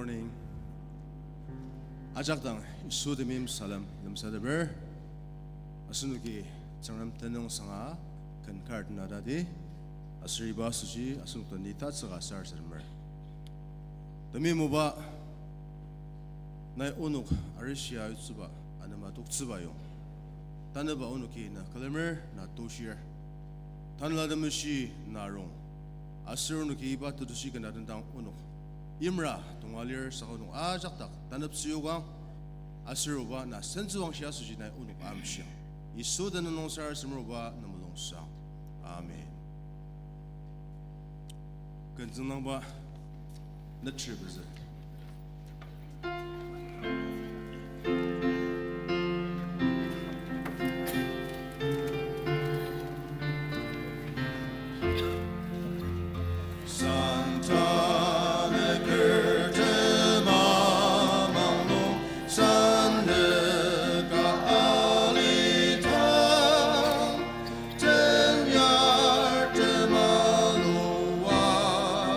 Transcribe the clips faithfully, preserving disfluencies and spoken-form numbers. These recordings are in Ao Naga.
Morning. Ajak dang Yisu temeim salem lemsateper. Asenoki Tsüngrem tenüng sanga ken kar tenatadi, aser iba asoshi asenok den tatsüka sarasademer. Temeim Oba, nai onok arishia yutsüba anema toktsüba yong, tanüba onoki na külemer, na toshir. Tanela Temeshi na rong, aser onoki iba tetushi ken atendang onok imra tonga lir saka onok ajak dak taneptsü yokang, aser Oba na sentsüwangshi asoshi nai onok amshiang. Yisu tenüng nung sarasademer Oba na mulungsang. Amen. Ken züngdangba netsür pezü. Santa neker temamang nung, saneka alidang, tenyar temalua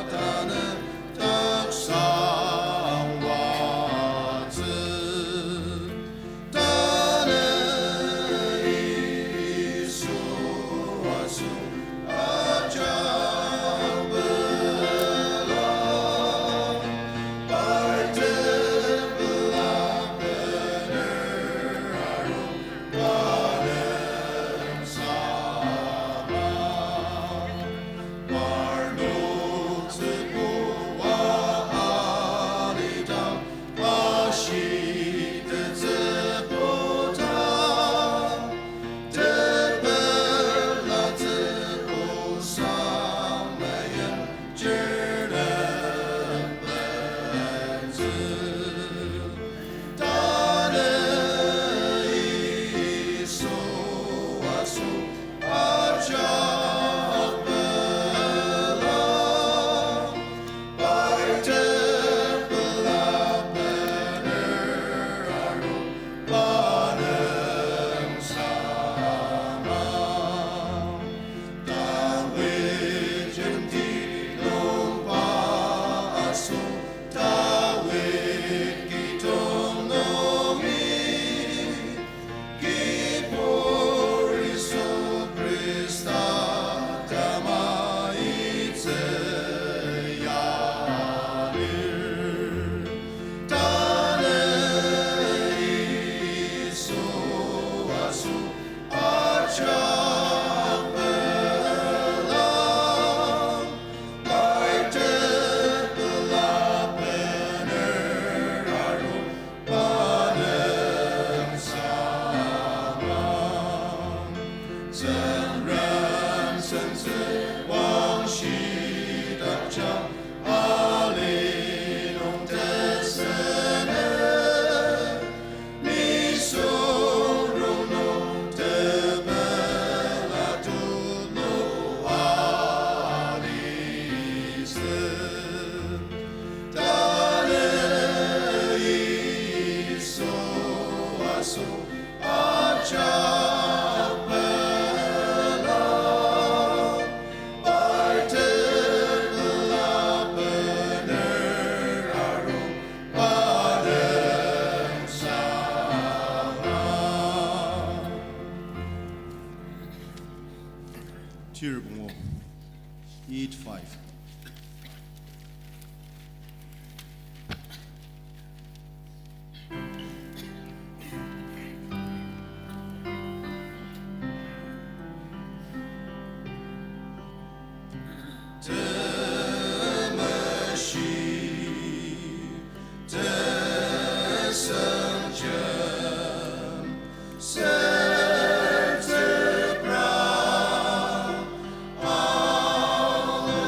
tanü taksang watsü. Tanü Yisu asoshi ajak pela, partem pela bener arung, partem sama. Parnok tsübua alidang, ashi tetsübu ta, tepela tsübu samayen chirnepetsü. Tanü Yisu asoshi ajak pela, partem pela bener arung, partem sama. Dawid jenti nungba asü, Dawid kidong nungi, Kibur Yisu Khrista tamaitsü ya lir. Tanü Yisu asoshi ajak pela, partem pela bener arung, partem sama. Tsüngrem sentsü wangshidakja, ali nung tesüner, nisung rongnung tepela tulu alitsü. Tanü Yisu asoshi ajak pela, partem pela bener arung, partem sama. Tir pungu, eight five. Temeshi, tesüngjem, sertsüpra, alu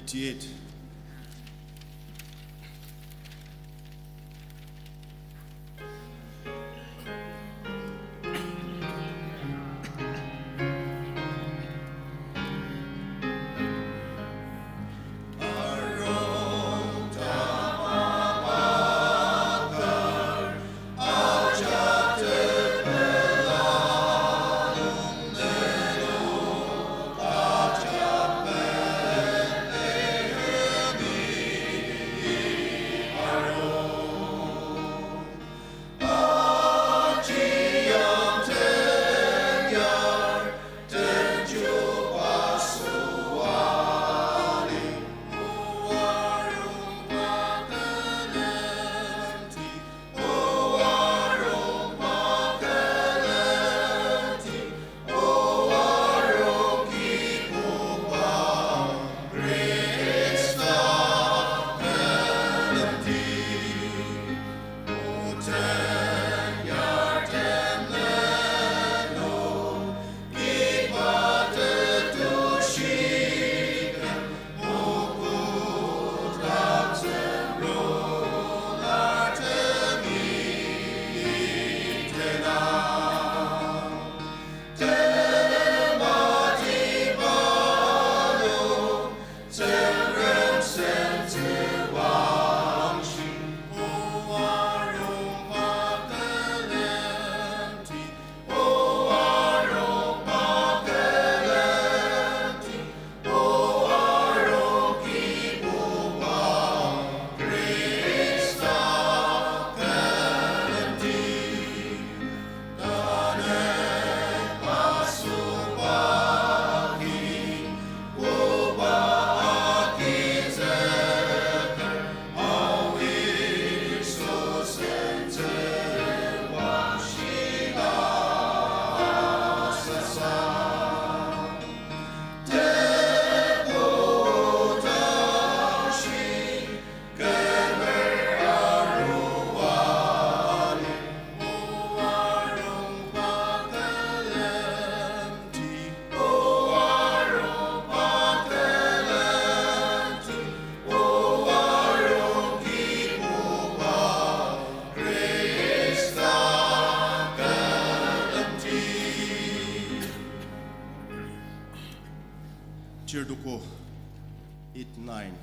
Eighty-eight. Chirtuko eight nine.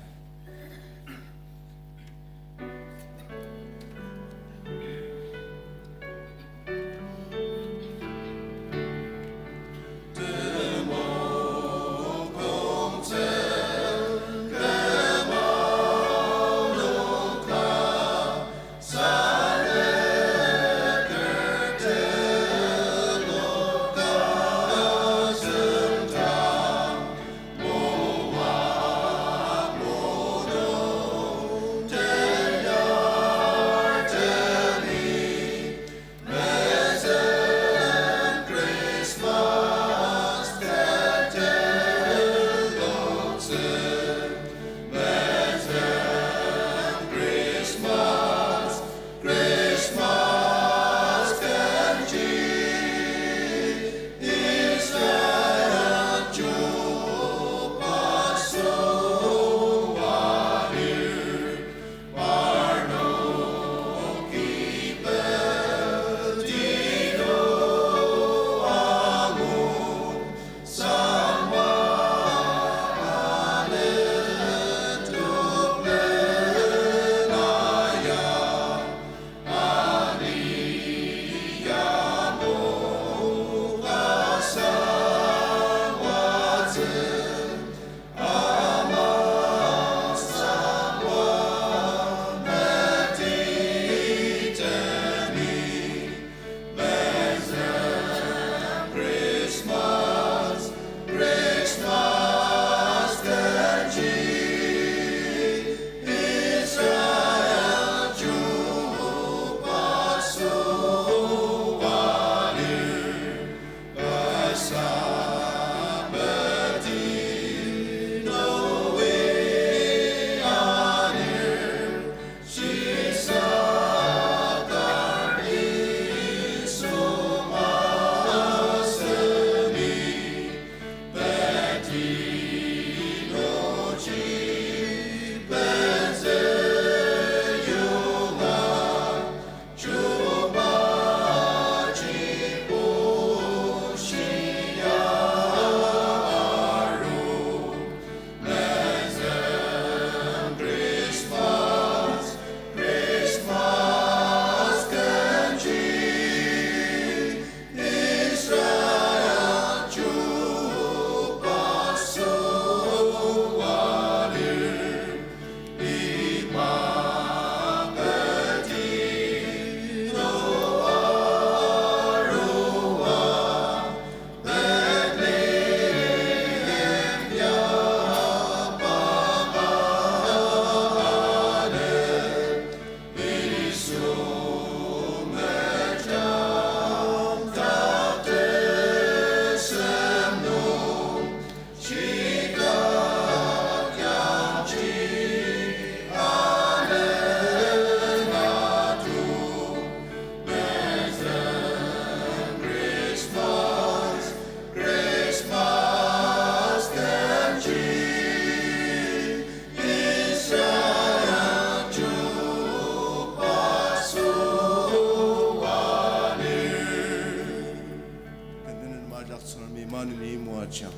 Tsüngremi maneni moajang.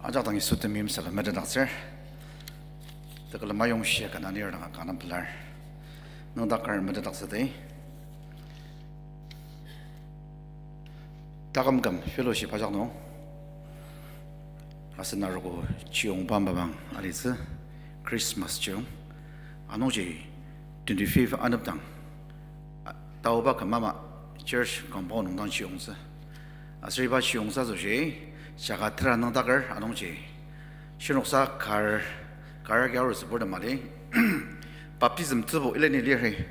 Ajak dang Yisu temeim salem metetdaktsür. Tekülem ayongshia kanga lir danga kanga pelar. Nüngdaker metetdaktsüdi. Taküm küm fellowship ajak nung asen arogo chiyongba mapang alitsü, Christmas chiyong. Anungji twenty-fifth anepdang, a, taoba küm ama church compound nung dang chiyongtsü. Aser iba chiyongtsü asoshi, saka tera nüngdaker anungji shinoksa kar, kar agi arutsüburtem ali, baptism tsübo ileni lir,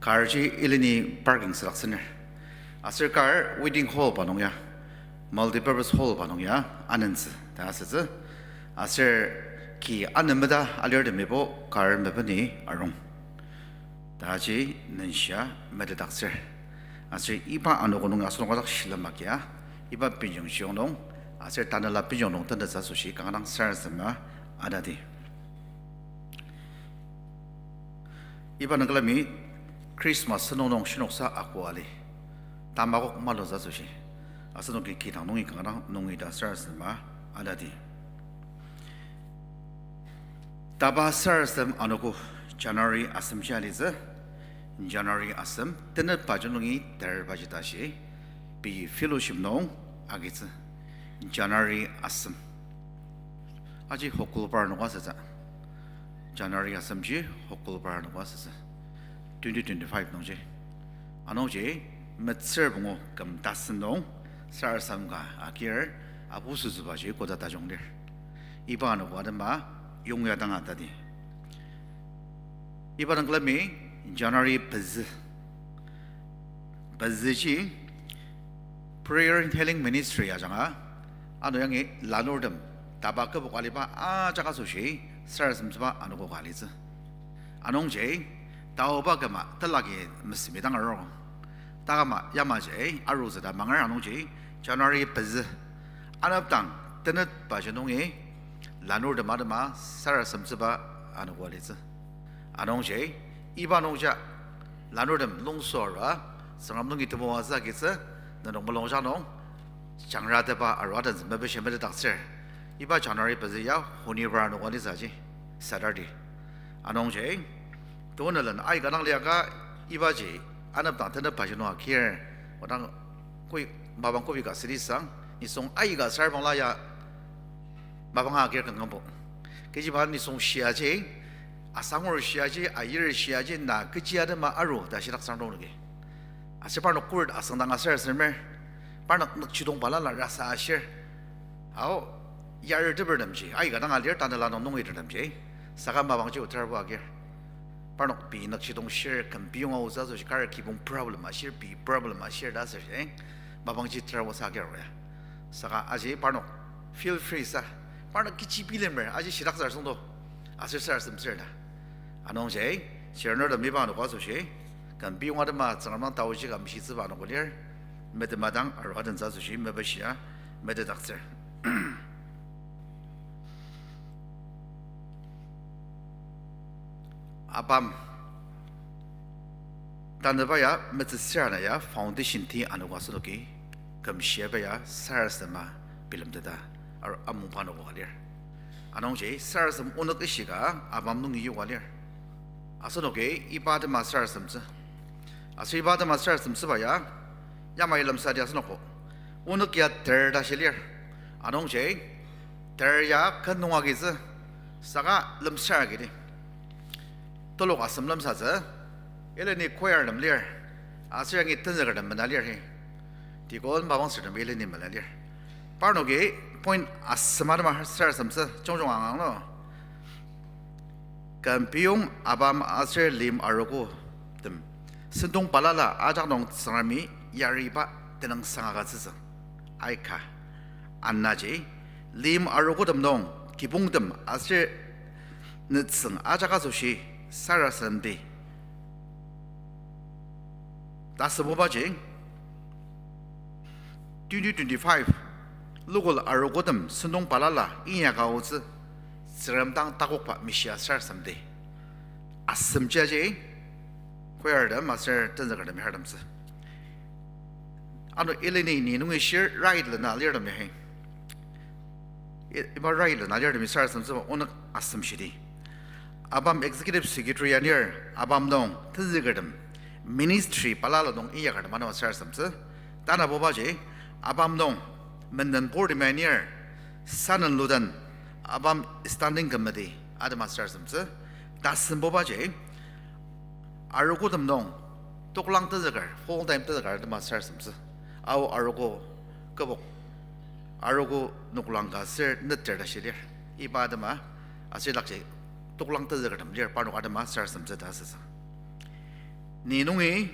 karji ileni parking südaktsüner. Aser kar wedding hall ba nung ya, multipurpose hall ba nung ya anentsü ta asütsü. Aser ki anemeta alirtemibo kar mepeni arung taji nenshia metetdaktsür. Aser iba anogo nung asenok ajak shilem agia, iba benjong chiyong nung, aser tanela benjong nung tentettsü asoshi kanga dang sarasadema atadi. Iba nung külemi Christmas sentong nung shinoksa ako ali, tamakok malutsü asoshi asenoki kidang nungi kanga dang nungi ta sarasadema atadi. Tapa sarasadem anogo January asemji alitsü. January asem tenetbaji nungi terbaji tashi pei fellowship nung agitsü. January asem aji Hokulbar nung asütsü. January asemji Hokulbar nung asütsü, twenty twenty-five nungji. Anungji metsür pungu küm tasen nung sarasadem ka agir apu sütsübaji koda tajung lir. Iba anogo atema yongya dang atadi. Iba nung külemi January pezü, pezüji Prayer and Healing Ministry ajanga, ano yangi lanurtem, tapa kübok aliba ajak asoshi sarasademtsüba anogo ka alitsü. Anungji taoba küma telagi mesemi dang arur. Takama yamaji arutsü ta mangar anungji January pezü, anepdang tenetbaji nungi lanurtem atema sarasademtsüba anogo alitsü. Anungji iba nungja lanurtem longso arua, Tsüngrem nungi temoatsü agitsü, nenok mulungjang nung jangratepa arua den mepishi metetdaktsür. Iba January pezü ya Honibar anogo alitsü aji, Saturday. Anungji tonelen aika dang liaka ibaji anepdang tenetbaji nung agir, odang koi mapang kobi ka südi sang, nisung aika sarbangla ya mapang agir kangkangbo. Kechiba nisung shiaji, asangur shiaji, ayir shiaji, na kechi atema aru ta shidak sang dong nagi. Aser parnok kurt asüngdang aser aser mer, parnok nükjidong balala rasa ashir. Ao, yaritepertemji aika dang alir, tanela nung nungi tertemji. Saka mapangji oterbo agir. Parnok pei nükjidong shir, küm piyong aotsü asoshi kar kibong problem ashir, pei problem ashir ta aser, eh, mapangji terbo sa agir ya. Saka aji parnok feel free sa, parnok kechi bilemer aji shidak sar süngdo, aser sarasademtsür ta. Anungji, shirnurtem iba anogo asoshi, küm piyong atema Tsüngrem dang taoji ka meshitsüba anogo lir, metema dang arua den asoshi mepishia metetdaktsür. Apam tanüba ya metsüsür ana ya foundation ti anogo asenoki kümshiaba ya sarasadema bilemteta, ar- amungba anogo ka lir. Anungji sarasadem onük ishika apam nungi yoka lir. Asenoki iba atema sarasademtsü. Aser iba atema sarasademtsüba ya, yamai lemsadi asenokbo onük ya ter ta shi lir. Anungji ter ya ken nung agitsü, saka lemsar agidi. Telok asem lemsatsü, ileni choir nem lir, aser yangi tenzükertem mena lir hi. Deacon mapangtsürtem ileni mena lir. Parnoki point asem atema sarasademtsü, jungjung angang no. Küm piyong, apam aser lim arogotem sentong balala ajak nung Tsüngremi yariba tenüngsang agütsütsü. Aika, anaji, lim arogotem nung kibongtem aser nütsüng ajak asoshi sarasademdi ta asübubaji, twenty twenty-five lokol arogotem sentong balala inyaka aotsü Tsüngrem dang takokba mishia sarasademdi. Asemji aji, choirtem aser tenzükertem yardemtsü. Ano ilini ni nungi shir right lena lirtem ya hi. I-, iba right lena lirtemi sarasademtsüba onok asem shidi. ABAM executive secretary anir, ABAM nung tenzükertem, ministry balala nung inyakertem ano sarasademtsü. Tanabubaji, ABAM nung menden board temi anir, sanen luden, ABAM standing committee atema sarasademtsü. Tasembubaji, arogotem nung toklang tenzüker, full time tenzüker atema sarasademtsü. Ao arogo kübok, arogo noklang ka ser neter ta shi lir. Iba atema, aser dakji toklang tenzükertem lir parnok atema sarasademtsü ta asüsa. Ni nungi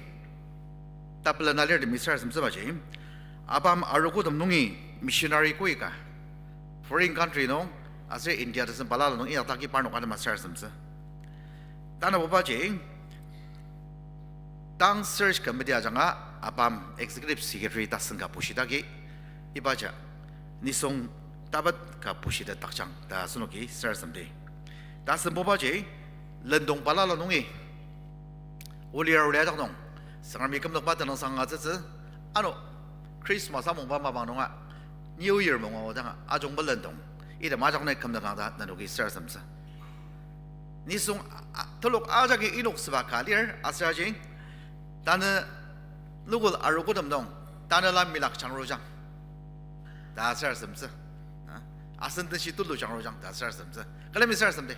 tapela na lirtemi sarasademtsübaji, ABAM arogotem nungi missionary koika foreign country nung aser India tesem balala nung inyakdaki parnok atema sarasademtsü. Tanabubaji, tang search committee ajanga ABAM executive secretary tasen ka bushidaki, ibaji nisung tapet ka bushitet dakjang ta asenoki sarasademdi. Tasembubaji, lendong balala nungi, olir olir ajak nung, Tsüngremi kümnokba tenüngsang agütsütsü, ano, Christmas amungba mapang nunga, New Year mung aodanga, ajungba lendong, item ajak nung kümnokang ta nenoki sarasademtsü. Nisung a-, telok ajaki inoktsüba ka lir, aser aji, tanü lokol arogotem nung, tanela milak jangrojang ta sarasademtsü. A? Asen tenshi tulu jangrojang ta sarasademtsü. Külemi sarasademdi.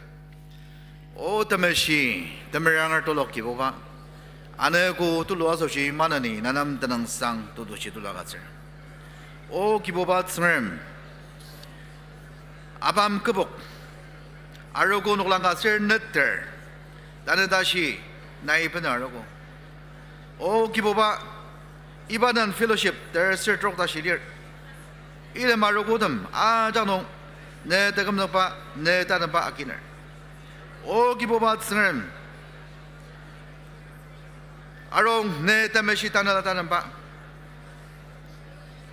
O temeshi, temeranger telok Kibuba, anogo tulu asoshi maneni nenem tenüngsang tetushi tulu agütsür. O Kibuba Tsüngrem, ABAM kübok, arogo noklang ka ser neter, tanü tashi nai bena arogo. O Kibuba, iba den fellowship ter ser trok tashi lir. Item arogotem ajak nung ne tekümnokba, ne tatemba akiner. O Kibuba Tsüngrem, arung ne temeshi tanela tatemba,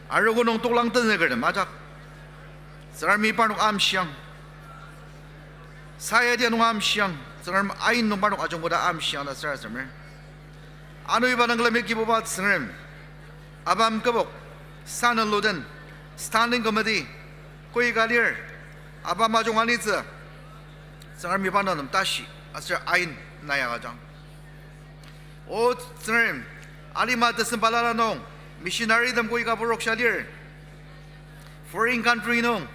arogo nung toklang tenzükertem ajak, Tsüngremi parnok amshiang, sayadi nung amshiang, Tsüngrem ain nung parnok ajungkoda amshiang ta sarasademer. Ano iba nung külemi Kibuba Tsüngrem, ABAM kübok, sanen luden, standing committee, koika lir, ABAM ajung alitsü, Tsüngremi parnok nem tashi, aser ain nai agüjang. O Tsüngrem, alima tesem balala nung, missionary tem koika borok sha lir, foreign country nung,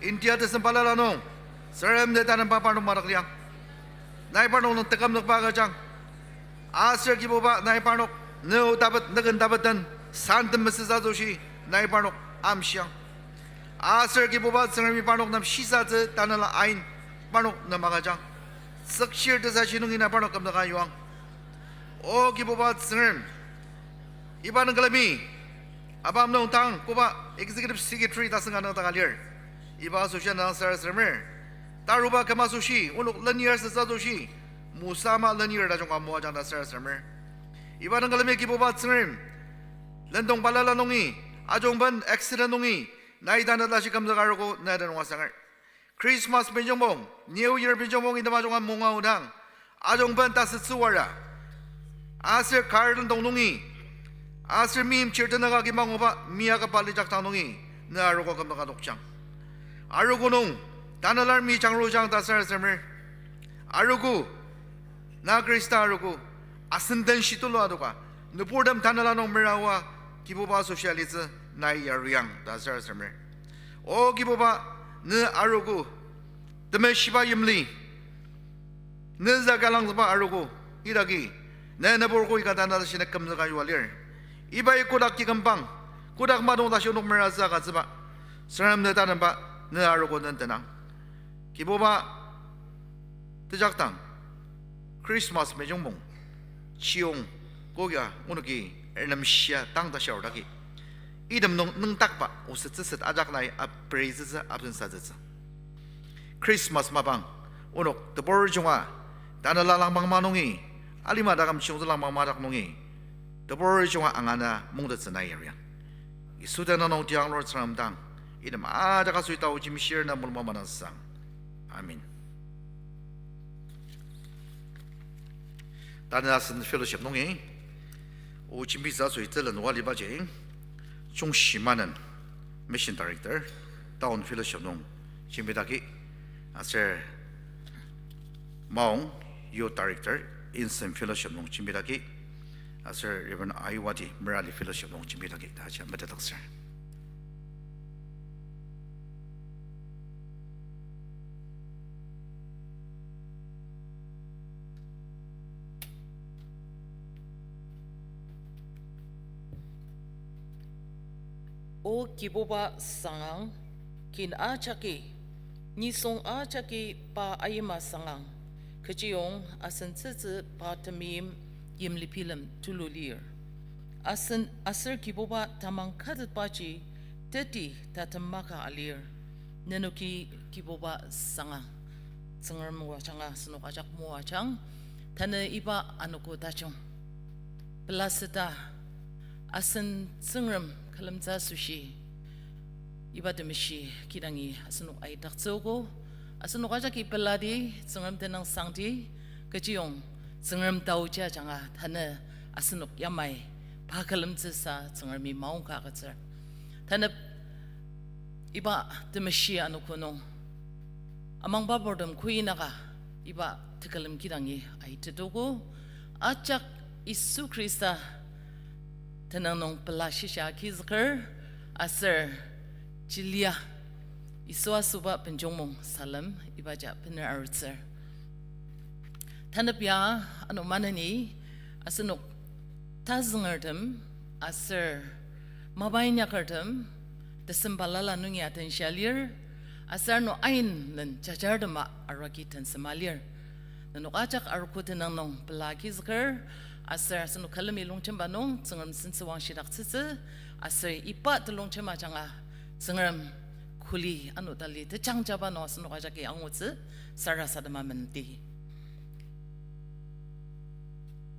India tesem balala nung, Tsüngrem ne tanemba parnok madak liang. Nai parnok nung tekümnokba agüjang. Aser Kibuba nai parnok, nü tapet, nüken tapet den, san temesüsa asoshi, nai parnok amshiang. Aser Kibuba Tsüngremi parnok nem shisatsü tanela ain parnok nem agüjang. Tsükshir tesashi nungi nai parnok kümdaka yuang. O Kibuba Tsüngrem, iba nung külemi, ABAM nung tang koba executive secretary tasen ka nüngdaka lir. Iba asoshi nang sarasademer. Taruba küma asoshi, onok lenir süsa asoshi, Mosa ama lenir tajung ka moajang ta sarasademer. Iba nung külemi Kibuba Tsüngrem, lendong balala nungi, ajungben accident nungi, nai tanü tashi kümzüka arogo nai tenüng asanger. Christmas benjongmung, New Year benjongmung item ajunga mung aodang, ajungben tasütsü wara, aser kar lendong nungi, aser meimchir tenüka kimanguba mia kaba lijakdang nungi, ne arogo kümdaka adokjang. Arogo nung, tanela mi jangrojang ta sarasademer. Arogo, na Khrista arogo, asen den shitulu adoka, nüburtem tanela nung meraoa, Kibuba asoshi alitsü nai yariang ta sarasademer. O Kibuba, ne arogo, temeshiba yimli, ne züka langzüba arogo, idaki, ne nübur koika tanü tashi ne kümzüka yua lir. Ibai kodak kikümbang, kodak madong tashi onok meratsü agütsüba, Tsüngrem ne tanemba, ne arogo den tenang. Kibuba, tejakdang, Christmas mejungbong, chiyong, kogia onoki ernemshia tang tashi aodaki, item nung nüngdakba osettsüset ajak nai aperizütsü abensatsütsü. Christmas mapang, onok tebur junga, tanela langmangma nungi, alima taküm chiyongtsü langmangma dak nungi, tebur junga angana mungtettsü nai yariang. Yisu tenüng nung tiang lur Tsüngrem dang, item ajak asüi tao jimshir na mulung manasang. Amen. Tanü asen fellowship nungi, o jembitsü asüi telen walibaji, Chungshi Manen, Mission Director, Town Fellowship nung jembidaki, aser Maong, Youth Director, Insen Fellowship nung jembidaki, aser Reverend Aiwati, Merali Fellowship nung jembidaki, ta aja metetdaktsür. O Kibuba sangang, kin ajaki, nisung ajaki pa ayima sangang, kechiyong asen tsütsü pa temeim yimlibilem tulu lir. Asen aser Kibuba tamang katetbaji teti tatem maka alir. Nenoki Kibuba sangang. Tsüngrem o ajanga asenok ajak moajang. Tanü iba anogo tajung pelaseta asen Tsüngrem külemtsü asoshi, iba temeshi kidangi asenok aidaktsüogo, asenok ajaki peladi, Tsüngrem tenüngsangdi, kechiyong Tsüngrem taoji ajanga tanü asenok yamai pa külemtsüsa Tsüngremi maongka agütsür. Tanü iba temeshi anogo nung amangba purtem kuinaka iba tekülem kidangi aitetogo, ajak Yisu Khrista tenüng nung pela shisa agizüker, aser chilia Yisu asoba benjongmong salem ibaji bener arutsür. Tanü pia ano maneni asenok tazüngertem aser mapainyakertem tesem balala nungi atenshia lir, aser ano ain len jajartema aruaki tensema lir. Nenok ajak arogo tenüng nung pela agizüker, aser asenok külemi longjemba nung Tsüngrem sentsüwang shidaktsütsü, aser iba telongjem ajanga Tsüngrem kuli ano tali tejangjaba nung asenok ajaki angutsü sarasadema menti.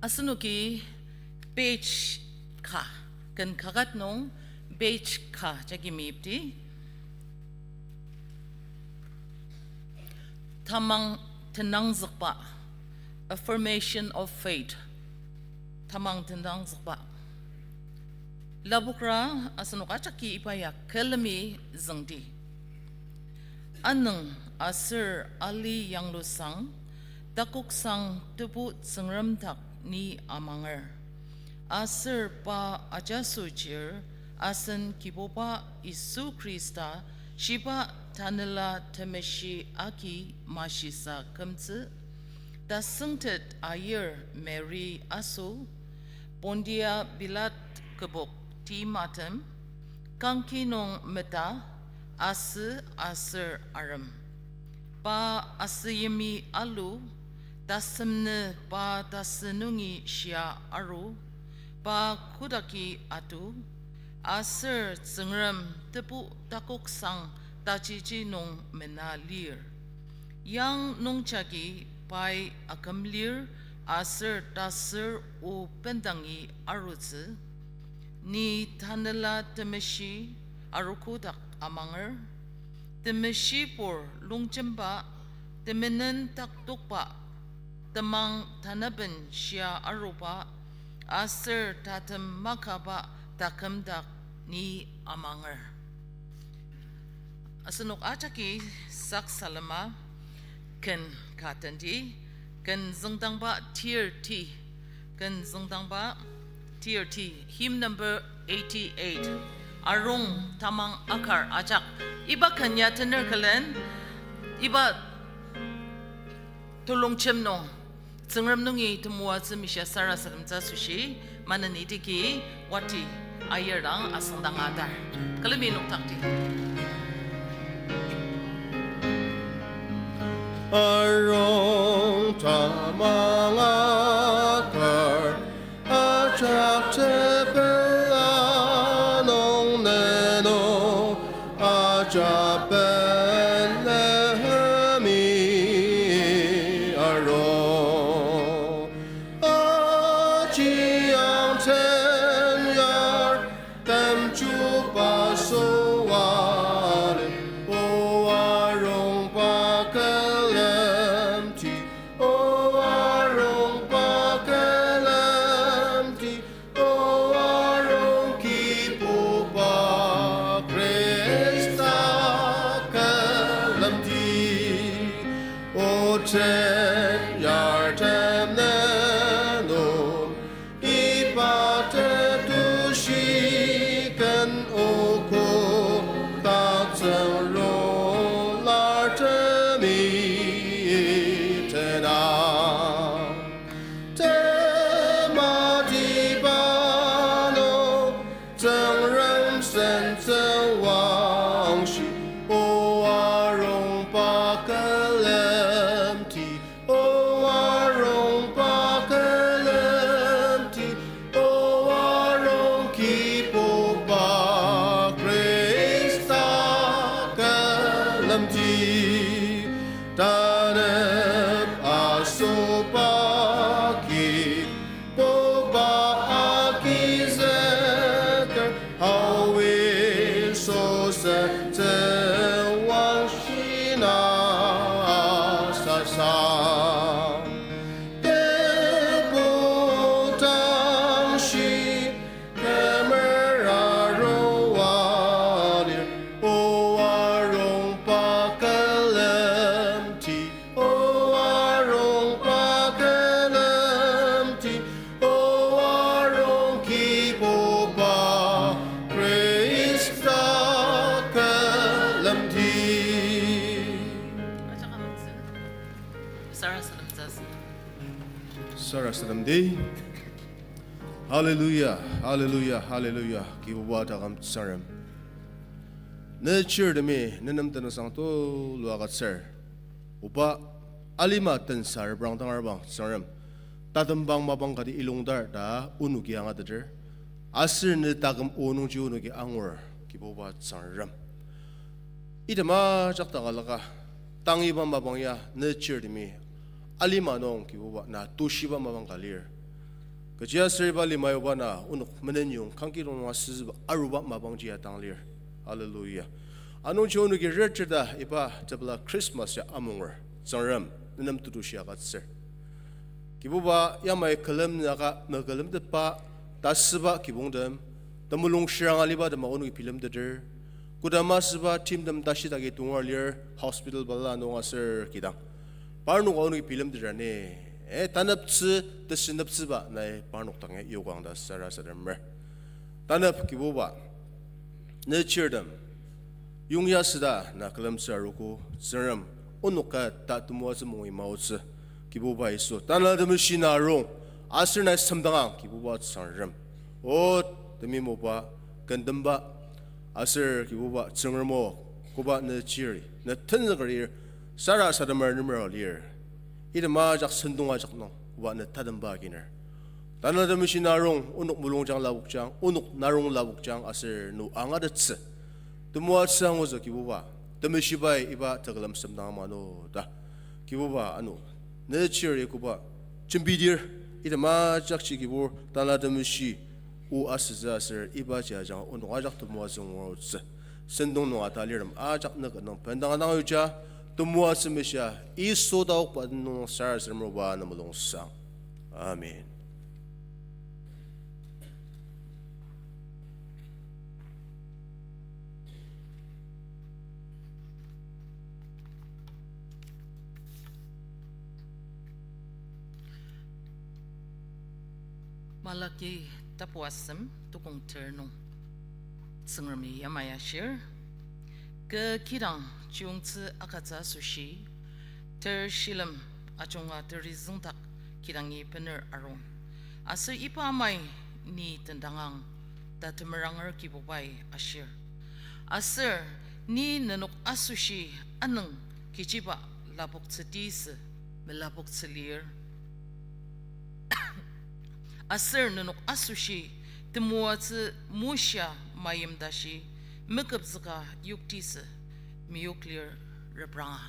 Asenoki page ka, ken kaket nung page ka jagi meyipdi. Tamang tenangzükba, affirmation of faith. Tamang tenangzükba. Lapokra asenok ajaki iba ya külemi züngdi. Anüng aser ali yanglusang, takoksang Tebu Tsüngrem dak ni amanger. Aser pa ajaso chir, asen Kibuba Yisu Khrista, shiba Tanela Temeshi agi mashisa kümtsü, tasüngtet ayir Mary aso, Pontia Pilat kübok timatem, kangki nung meta, asü aser arem. Pa asüyimi alu, tasemnü pa tasü nungi shia aru, pa kotaki atu, aser Tsüngrem Tebu takoksang tajiji nung mena lir. Yang nungjagi pai akümlir aser tasür o bendangi arutsü, ni Tanela Temeshi arogo dak amanger, temeshibur longjemba, temenen taktokba, temang tanaben shia aruba, aser tatem makaba taküm dak ni amanger. Asenok ajaki sak salema ken ka tendi, ken züngdangba tirti, ken züngdangba tirti, hymn number eighty-eight, Arung Tamang Akar ajak. Iba ken ya tener külen, iba telongjem nung, Tsüngrem nungi temoatsü mishia sarasademtsü asoshi, maneni tiki, wati, ayir dang asüngdang atar. Külemi noktakti. Arung tamang akar, ajak tepela nung neno, ajak Betlehemi arung. Aji ang tenyar, temju Kibuba süa lir, O arungba külemdi, O arungba külemdi, O arung Kibuba Khrista külemdi. O tenyartem ne nung iba tetushi ken o kotak tsüngrulartemi tena. Tematiba nung Tsüngrem sen tsüngwangshi, O arungba külemdi, O arungba külemdi, O arung Kibuba Khrista külemdi. Tanep asüba Kibuba agizüker, awi sosen tsüngwangshi na sasa. Tebu tangshi kümer arua lir, O arungba külemdi, O arungba külemdi, O arung Kibuba Khrista külemdi. Sarasademdi. Hallelujah, hallelujah, hallelujah. Kibuba taküm Tsüngrem, ne chirtemi nenem tenüngsang tulu agütsür. Oba, alima tensa reprangdangerba Tsüngrem, tatembang mapang kati ilungdar ta onoki angateter. Aser ne taküm o nungji onoki angur, Kibuba Tsüngrem. Item ajak tangalaka, tang iba mapang ya ne chirtemi alima nung Kibuba na tushiba mapang ka lir. Kechiaser iba lima yuba na onok menenyong kangki nung asüba aruba mapangji ya dang lir. Hallelujah. Anungji onoki recheta iba tepela Christmas ya amunger, Tsüngrem, nenem tetushi agütsür. Kibuba yamai külemnüaka mekülemtetba tasüba kibongtem, temulung shirang aliba tema onoki bilemteter. Kodama süba timtem tashi dagi tongar lir, hospital balala nung aser kidang. Parnoka onoki bilemteter ni, eh, taneptsü, tesüneptsüba nai parnok dangi yokang ta sarasademer. Tanep Kibuba, ne chirtem yongya süda na külemtsü arogo, Tsüngrem, onok ka ta temoatsü mungui maotsü, Kibuba Yisu, Tanela Temeshi na rong, aser nai semdangang, Kibuba Tsüngrem. O, temeim oba, kentemba, aser Kibuba Tsüngrem o, koba ne chiri, ne tenzükerir, sarasademer nemer alir. Item ajak sentong ajak nung, koba ne tatemba akiner. Tanela Temeshi na rong, onok mulungjang lapokjang, onok na rong lapokjang, aser no angatettsü. Temoatsü angutsü Kibuba, Temeshibai iba tekülem semdang ama no ta. Kibuba ano, ne chiri koba jembidir, item ajakji Kibur, Tanela Temeshi o asütsü aser ibaji ajanga onok ajak temoatsü ngurutsü. Sentong nung atalirtem ajak ne kü nung bendang dang yuja, temoatsü meshia, Yisu taokba nung sarasademer oba ne mulungsang. Amen. Malaki tapu asem tukong ter nung Tsüngremi yamai ashir. Kü kidang chiyungtsü akatsü asoshi, ter shilem ajunga terizüngdak kidangi bener arung. Aser iba amai ni tendangang ta temeranger Kibubai ashir. Aser ni nenok asoshi anüng kechiba lapoktsütisü melapoktsü lir. Aser nenok asoshi temoatsü moshia mayim tashi meküpzüka yoktisü meyok lir repranga.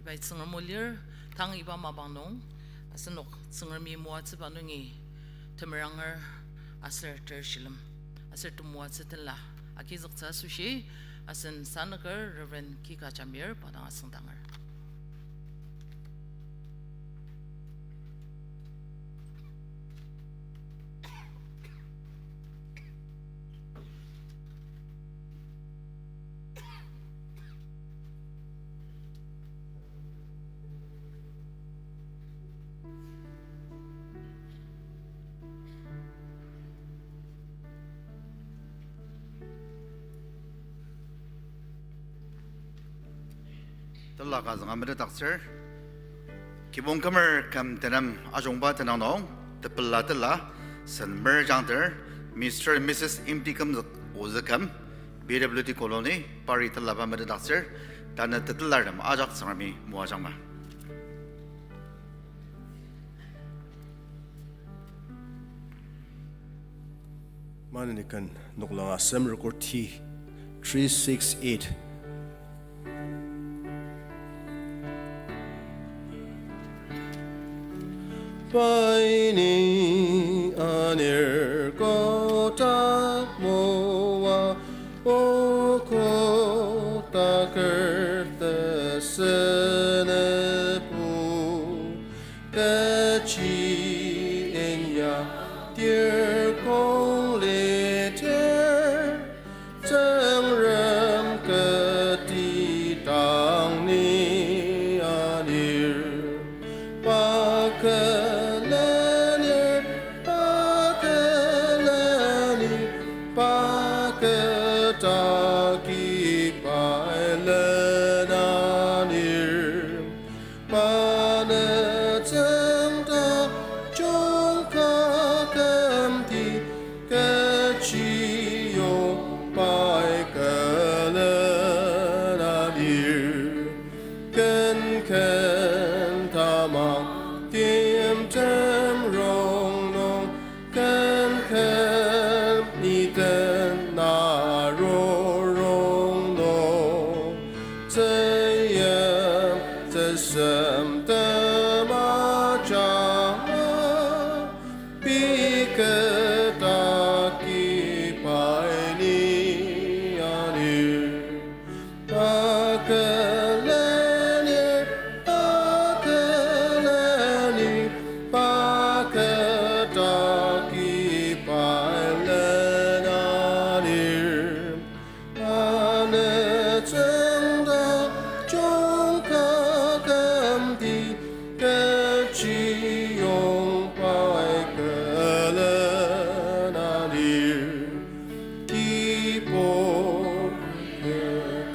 Ibai Tsüngrem o lir, tang iba mapang nung, asenok Tsüngremi moatsüba nungi temeranger aser ter shilem, aser temoatsü tenla agizüktsü asoshi, asen sanaker Reverend Kika Jamir pa dang asüngdanger. Tela ka zünga metetdaktsür. Kibong kümer küm tenem ajungba tenang nung, tepela tela, sen merjangter, Mister and Missus Imti Kümzük ozü küm, P W D Colony, Pari telaba metetdaktsür, tanü tetelatem ajak Tsüngremi moajangma. Maneni ken noklang asem record ti three six eight. Pai ni anir kotak moa, o kotaker tesenepbu. Kechi inya tir kong litir, Tsüngrem kati dang ni anir. Pa külenir, pa külenir, pa ketaki pai len anir. Pa nütsüng tajung ka kümti, kechiyong pai külena lir. Ken ken tamang timtem rongnung, ken ken ni den na rorong nung, tsüyim tsüsem tema jama, pi ketaki pai ni anir. Pa külenir, pa külenir, pa ketaki pai lena lir. Pa nütsüng tajung ka kümti, kechiyong pai külena lir. Kibong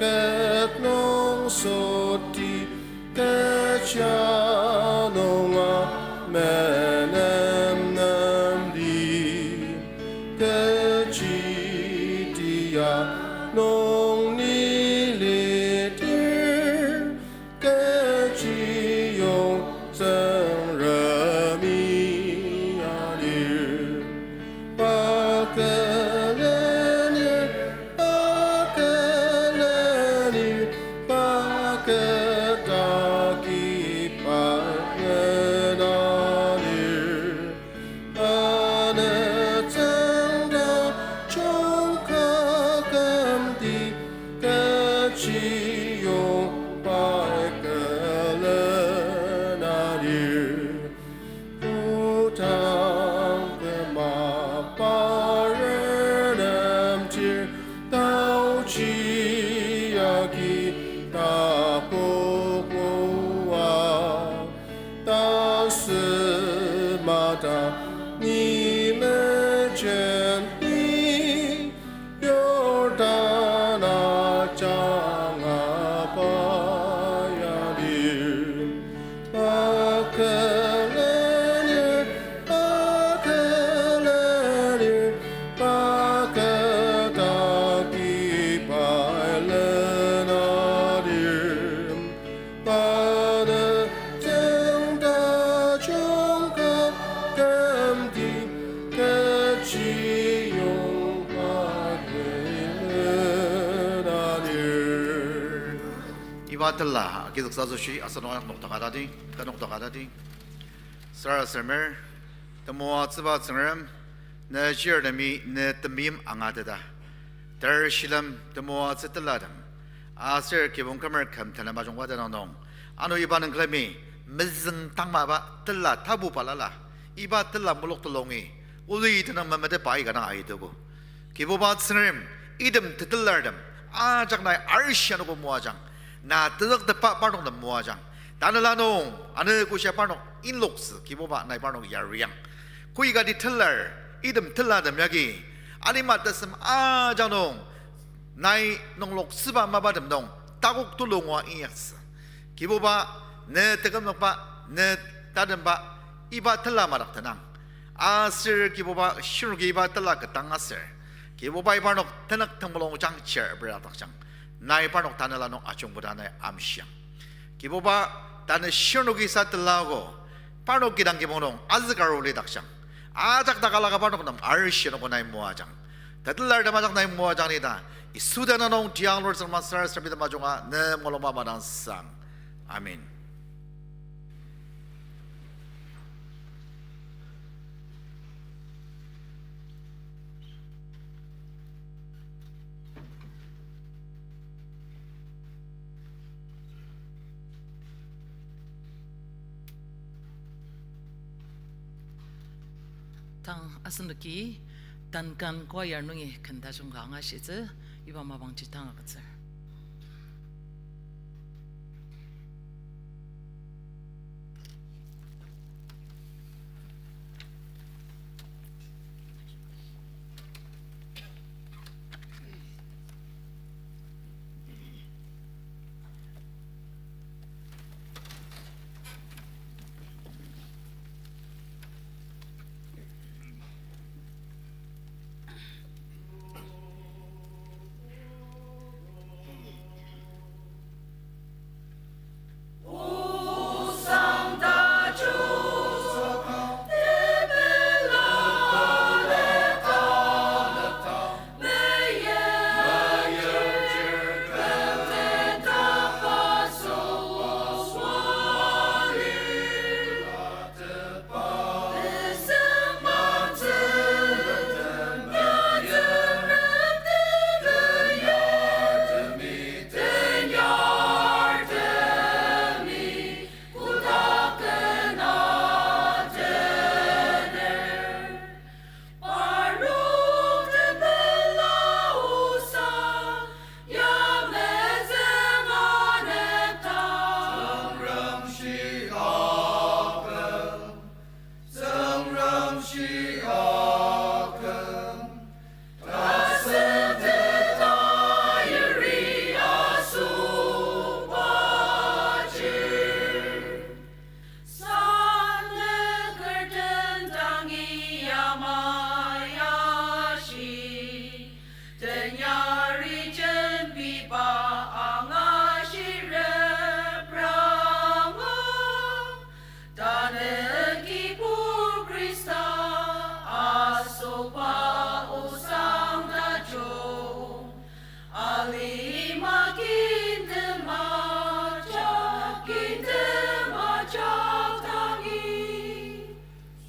ket nung soti, kecha nunga menemnem li. Kechi tia nung ni litir, kechiyong Tsüngremi anir. Pa külenir, pa külenir, pa ketaki pai lena lir. Pa nütsüng tajung ka kümti, kechiyong pai külena lir. Kodang küma parem nemtir, taochi agi takokoa, tasümata ni mejeni, Jordan ajanga pai alir. Pa külenir, pa külenir, pa ketaki pai lena lir. Pa nütsüng tajung ka kümti, kechiyong pai külena lir. Iba tela agizüktsü asoshi asenok nokdaka tadi, ka nokdaka tadi. Sarasademer, temoatsüba Tsüngrem, ne chirtemi ne temeim angateta. Ter shilem temoatsü telatem, aser kibong kümer küm tenema jungba tenüng nung, ano iba nung külemi mezüng tangmaba tela tapu balala, iba tela mulok telungi, uli tenüng memetetba aika dang aitogo. Kibuba Tsüngrem, item tetelartem ajak nai arishi anogo moajang, na tezüktepba parnok nem moajang. Tanela nung, ano koshia parnok inloktsü, Kibuba nai parnok yariang. Koikati telar, item telatem yagi, alima tesem ajak nung, nai nungloktsüba mapatem nung, takok tulungua inyaktsü. Kibuba, ne tekümzükba, ne tatemba, iba tela madak tenang. Aser Kibuba shirnoki iba tela ketang aser, Kibubai parnok tenük temulung jang chir beradakjang, nai parnok tanela nung ajungkoda nai amshiang. Kibuba, tanü shirnoki sa telago, parnok kidang kibong nung azükaruli dakjang, ajak takalaka parnok nem arishi anogo nai moajang. Tetelartem ajak nai moajang ni ta, Yisu tenüng nung tiang Lord Tsüngrem sarasadem ajunga ne mulungba madangsang. Amen. Tang asenoki Duncan choir nungi ken tajung ka angashitsü, iba mapangji tang agütsür. Sannü kürten dangi yamai ashi, tenyari jembiba angashirep ranga, tanü Kibur Khrista asokba osang tajung. Alima kintem ajak, kintem ajak dangi.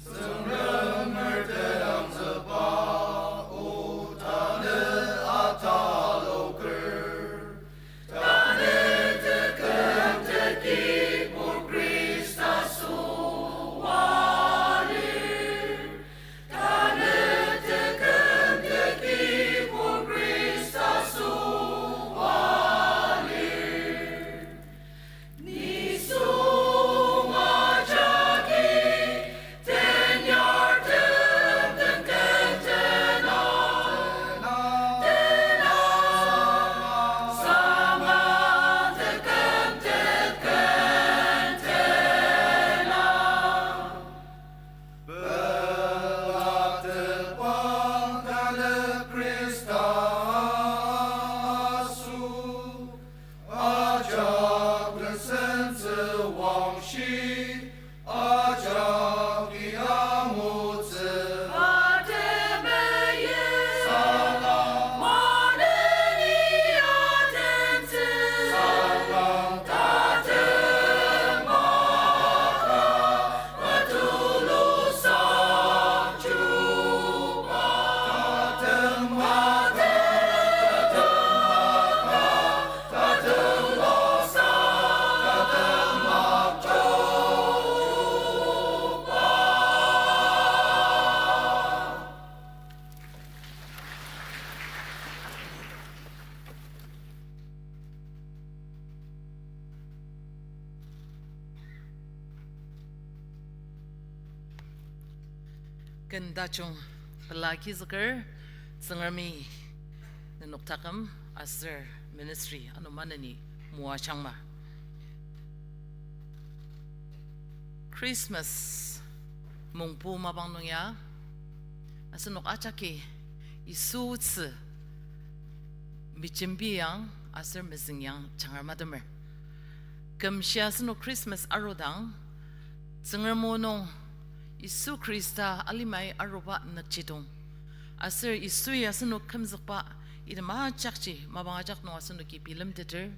Tsüngrem mertedangtsüba o tanü ata Ken tajung pela agizüker, Tsüngremi nenok taküm aser ministry ano maneni moajangma. Christmas mongpu mapang nung ya, asenok ajaki Yisu otsü mejembi yang aser mezüng yang jangar matemer. Kümshi asenok Christmas arudang, Tsüngrem o nung Yisu Khrista alimai aruba nükjidong, aser Yisui asenok kümzükba item ajakji mapang ajak nung asenoki bilemteter.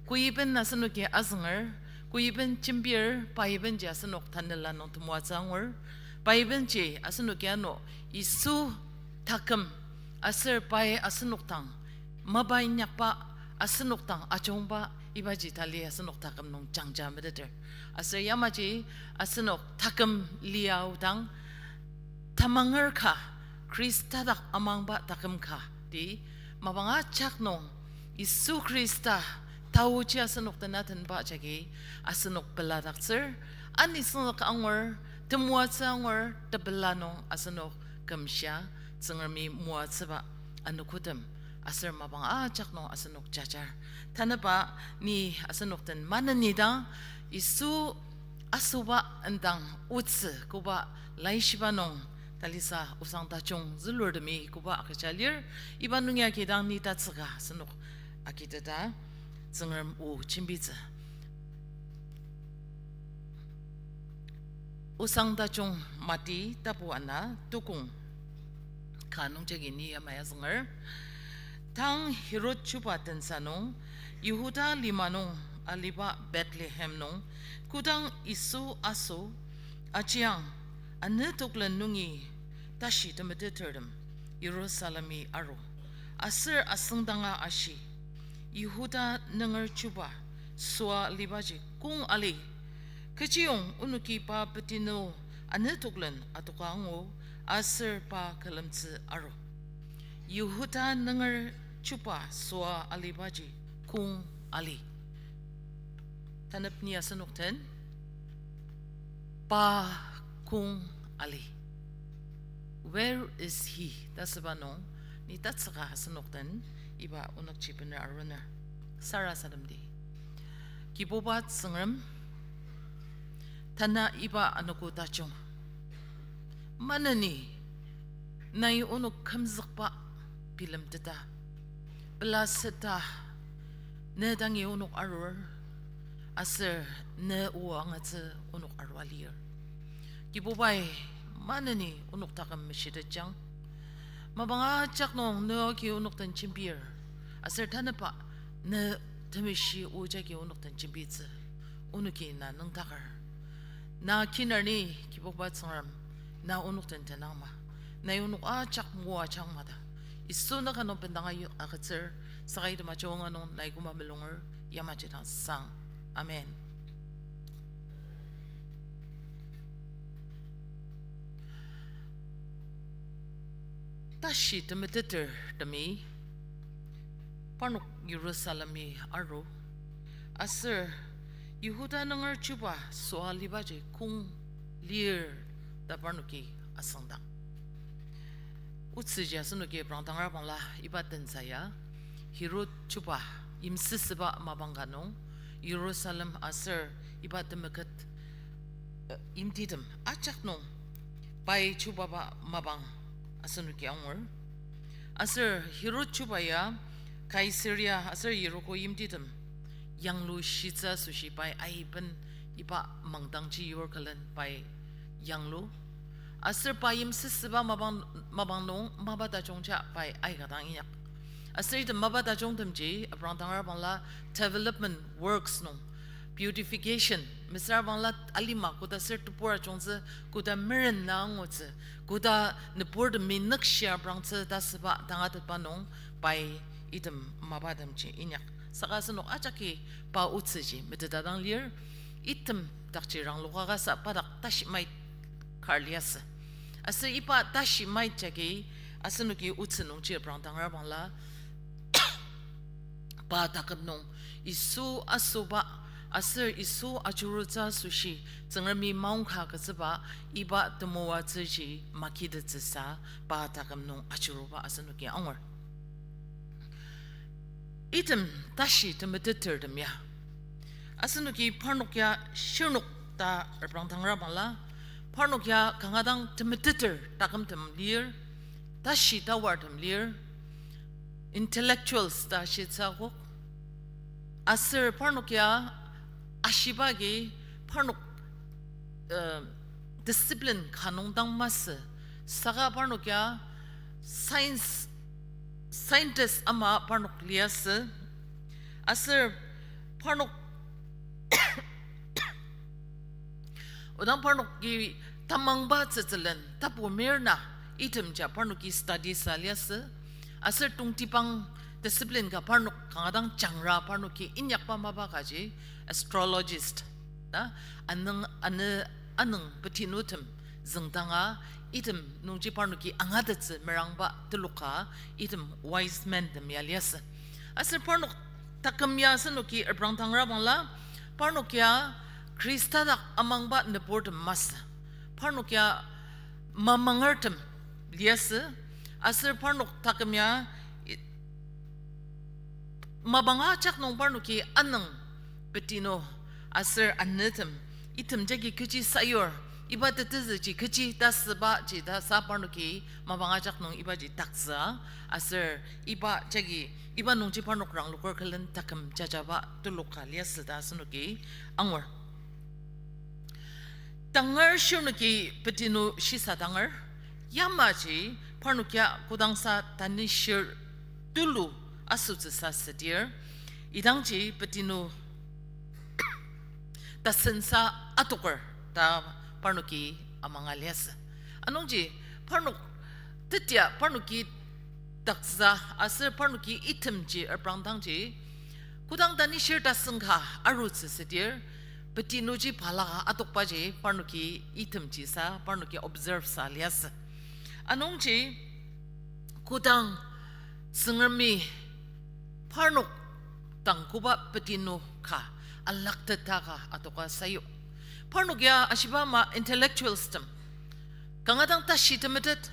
Koiben asenoki azünger, koiben jembir, pa ibenji asenok tanela nung temoatsü angur. Pa ibenji asenoki ano Yisu taküm aser pai asenok dang mapa inyakba, asenok dang ajungba ibaji tali asenok taküm nung jangja meteter. Aser yamaji asenok taküm lia aodang, tamanger ka, Khrista dak amangba taküm ka, ti mapang ajak nung Yisu Khrista taoji asenok tenatenba jagi asenok peladaktsür, anisüngzük angur, temoatsü angur, tepela nung asenok kümshia Tsüngremi moatsüba anogotem aser mapang ajak nung asenok jajar. Tanüba ni asenok den maneni dang Yisu asoba indang otsü koba laishiba nung talisa osang tajung zülurtemi koba agüja lir, iba nung ya kidang ni tatsüka asenok agiteta Tsüngrem o jembitsü. Osang tajung Mati tapu ana tukong ka nungjagi ni yamai azünger. Tang Herod chuba tensa nung, Yihuda lima nung aliba Bethlehem nung, kodang Yisu aso, ajiang, anü toklen nungi tashi temetetertem Yirusalemi aru, aser asüngdanga ashi, Yihuda nunger chuba süa alibaji kong ali, kechiyong onoki pa petinu anü toklen adoka angu, aser pa külemtsü aru. Yihuda nunger chuba süa alibaji kong ali. Tanep ni asenok den, pa kong ali. Where is he? Ta süba nung, ni tatsüka asenok den iba onükji bener aruner. Sarasademdi. Kibuba Tsüngrem, tanü iba anogo tajung maneni nai onok kümzükba bilemteta, pelaseta, ne dangi onok arur, aser ne o angatsü onok arua lir. Kibubai, maneni onok taküm meshitetjang. Mapang ajak nung ne oki onok den jembir, aser tanüba ne temeshi o jagi onok den jembitsü, onoki na nüngdaker. Na kinarni Kibuba Tsüngrem, na onok den tenangma, nai onok ajak moajangma ta Yisu naka nung bendanga yu agütsür. Saka item ajunga nung nai küma mulunger, yamaji dang sang. Amen. Tashi temetetertemi parnok Yirusalemi aru, aser Yihuda nunger chuba süa alibaji kong lir ta parnoki asüngdang. Otsüji asenoki aprangdangra bangla iba tensa ya, Herod chuba yimsüsüba mapang ka nung, Yirusalem aser iba temeket, eh, yimtitem ajak nung pai chubaba mapang asenoki angur. Aser Herod chuba ya Kaisaria aser Yeriko yimtitem yanglu shitsü asoshi pai aiben iba mangdangji yur külen pai yanglu. Aser pa yimsüsüba mapang, mapang nung mapa tajungja pai aika dang inyak. Aser item mapa tajungtemji aprangdangra bangla development works nung beautification, mesüra bangla alima koda ser tebur ajungtsü, koda meren na angutsü, koda nüburtemi nükshia aprangtsü ta süba tangatetba nung pai item mapatemji inyak. Saka asenok ajaki pa otsüji meteta dang lir, item dakji rangloka kasa pa dak tashi mait kar liasü. Aser iba tashi mait jagi asenoki otsü nungji aprangdangra bangla pa taküm nung Yisu asoba aser Yisu ajurutsü asoshi Tsüngremi maongka agütsüba iba temoatsüji makitettsüsa pa taküm nung ajuruba asenoki angur. Item tashi temetetertem ya. Asenoki parnok ya shirnok ta reprangdangra bangla, parnok ya kanga dang temeteter takümtem lir, tashi tawartem lir, intellectuals ta shitsü akok. Aser parnok ya ashiba agi parnok, uh, discipline ka nung dang masü. Saka parnok ya science, scientist ama parnok liasü. Aser parnok odang parnoki tamangba tsütsülen tapu mirna itemja parnoki study sa liasü. Aser tongtibang discipline ka parnok kanga dang jangra parnoki inyakba mapa kaji astrologist ta, anüng, anü, anüng petinutem züngdanga item nungji parnoki angatettsü merangba teloka item wise men tem ya liasü. Aser parnok taküm ya asenoki reprangdangra bangla, parnok ya Khrista dak amangba nüburtem masü. Parnok ya mamangertem liasü, aser parnok taküm ya i-, mapang ajak nung parnoki anüng petinu aser anütem, item jagi kechi sayur, iba tetezüji kechi ta sübaji ta sa parnoki mapang ajak nung ibaji taktsü, aser iba jagi, iba nungji parnok rangloker külen taküm jajaba teloka liasü ta asenoki angur. Tangar shirnoki petinu shisa tangar, yamaji parnok ya kodangsa tanishir tulu asütsüsa südir, idangji petinu tasensa atoker ta parnoki amanga liasü. Anungji parnok tetia parnoki taksa aser parnoki itemji reprangdangji, kodang tanishir tasen ka arutsü südir, petinuji balaka atokbaji parnoki itemji sa parnoki observe sa liasü. Anungji kodang Tsüngremi parnok dang koba petinu ka alakteta ka atoka sayu. Parnok ya ashiba ama intellectuals tem, kanga dang tashi temetet.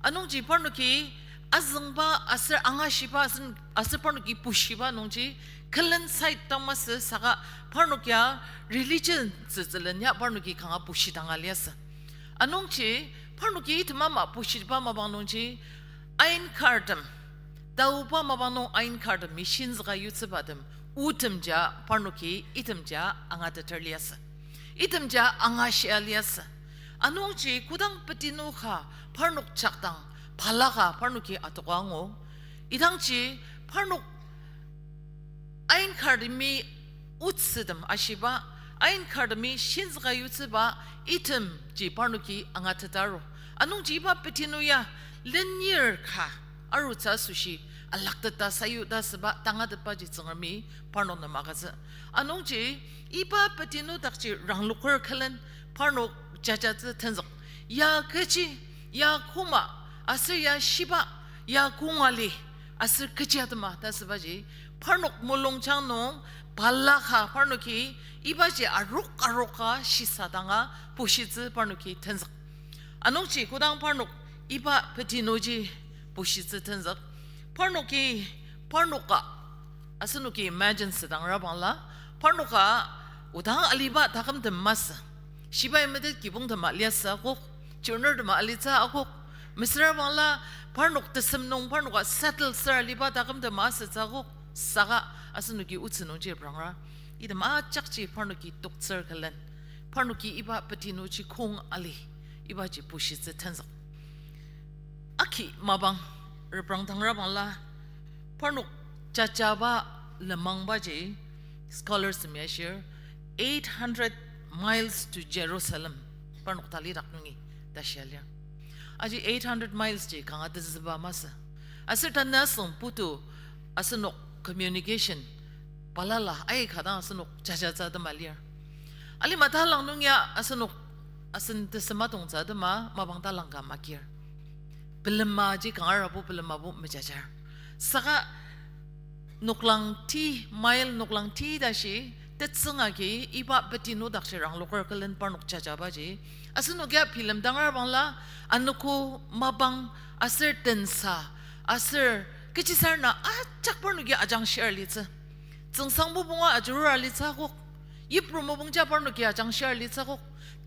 Anungji parnoki azüngba aser angashiba asen-, aser parnoki pushiba nungji, külen side dang masü saka parnok ya religion tsütsülen ya parnoki kanga pushidanga liasü. Anungji parnoki item ama pushiba mapang nungji, ain kartem, taoba mapang nung ain kartemi shinzüka yutsübatem, otemja parnoki itemja angateter liasü. Itemja angashia liasü. Anungji kodang petinu ka parnok jakdang balaka parnoki atoka angu, idangji parnok ain kartemi otsütem ashiba, ain kartemi shinzüka yutsüba itemji parnoki angatetaro. Anungji iba petinu ya lenir ka arutsü asoshi alakteta sayu ta süba tangatetbaji Tsüngremi parnok nem agütsü. Anungji iba petinu dakji rangloker külen parnok jajatsü tenzük. Ya kechi, ya koma, aser ya shiba, ya konga li, aser kechi atema ta sübaji, parnok mulungjang nung balaka parnoki ibaji arok aroka shisa danga pushitsü parnoki tenzük. Anungji kodang parnok iba petinuji pushitsü tenzük, parnoki, parnoka, asenoki imagine südang rabangla, parnoka odang aliba takümtem masü. Shibai metet kibongtema liasü akok, chirnertema alitsü akok, mesüra bangla parnok tesem nung parnoka settle ser aliba takümtema asütsü akok, saka asenoki otsü nungji prangra, item ajakji parnoki toktsür külen, parnoki iba petinuji kong ali, ibaji pushitsü tenzük. Aki mapang, reprangdang rabangla, parnok jajaba lenmangbaji, scholars tem ya shir, eight hundred miles to Jerusalem, parnok talidak nungi ta shia lir. Aji eight hundred miles ji kanga tezüba masü. Aser tanü asüng putu asenok communication balala aika dang asenok jajatsü atema lir. Alima talang nung ya asenok asen tesem atongtsü atema mapang talang ka makir. Pelemaji kanga arabo pelemabo mejajar. Saka noklang ti, mile noklang ti tashi tetsüng agi iba peti nudakji rangloker külen parnok jajabaji. Asenok ya bilemdanger bangla, anogo, mapang, aser tensa, aser kechisarena ajak parnoki ajangshir alitsü. Tsüngsang mopung ajurur alitsü akok. Yipru mopungja parnoki ajangshir alitsü akok.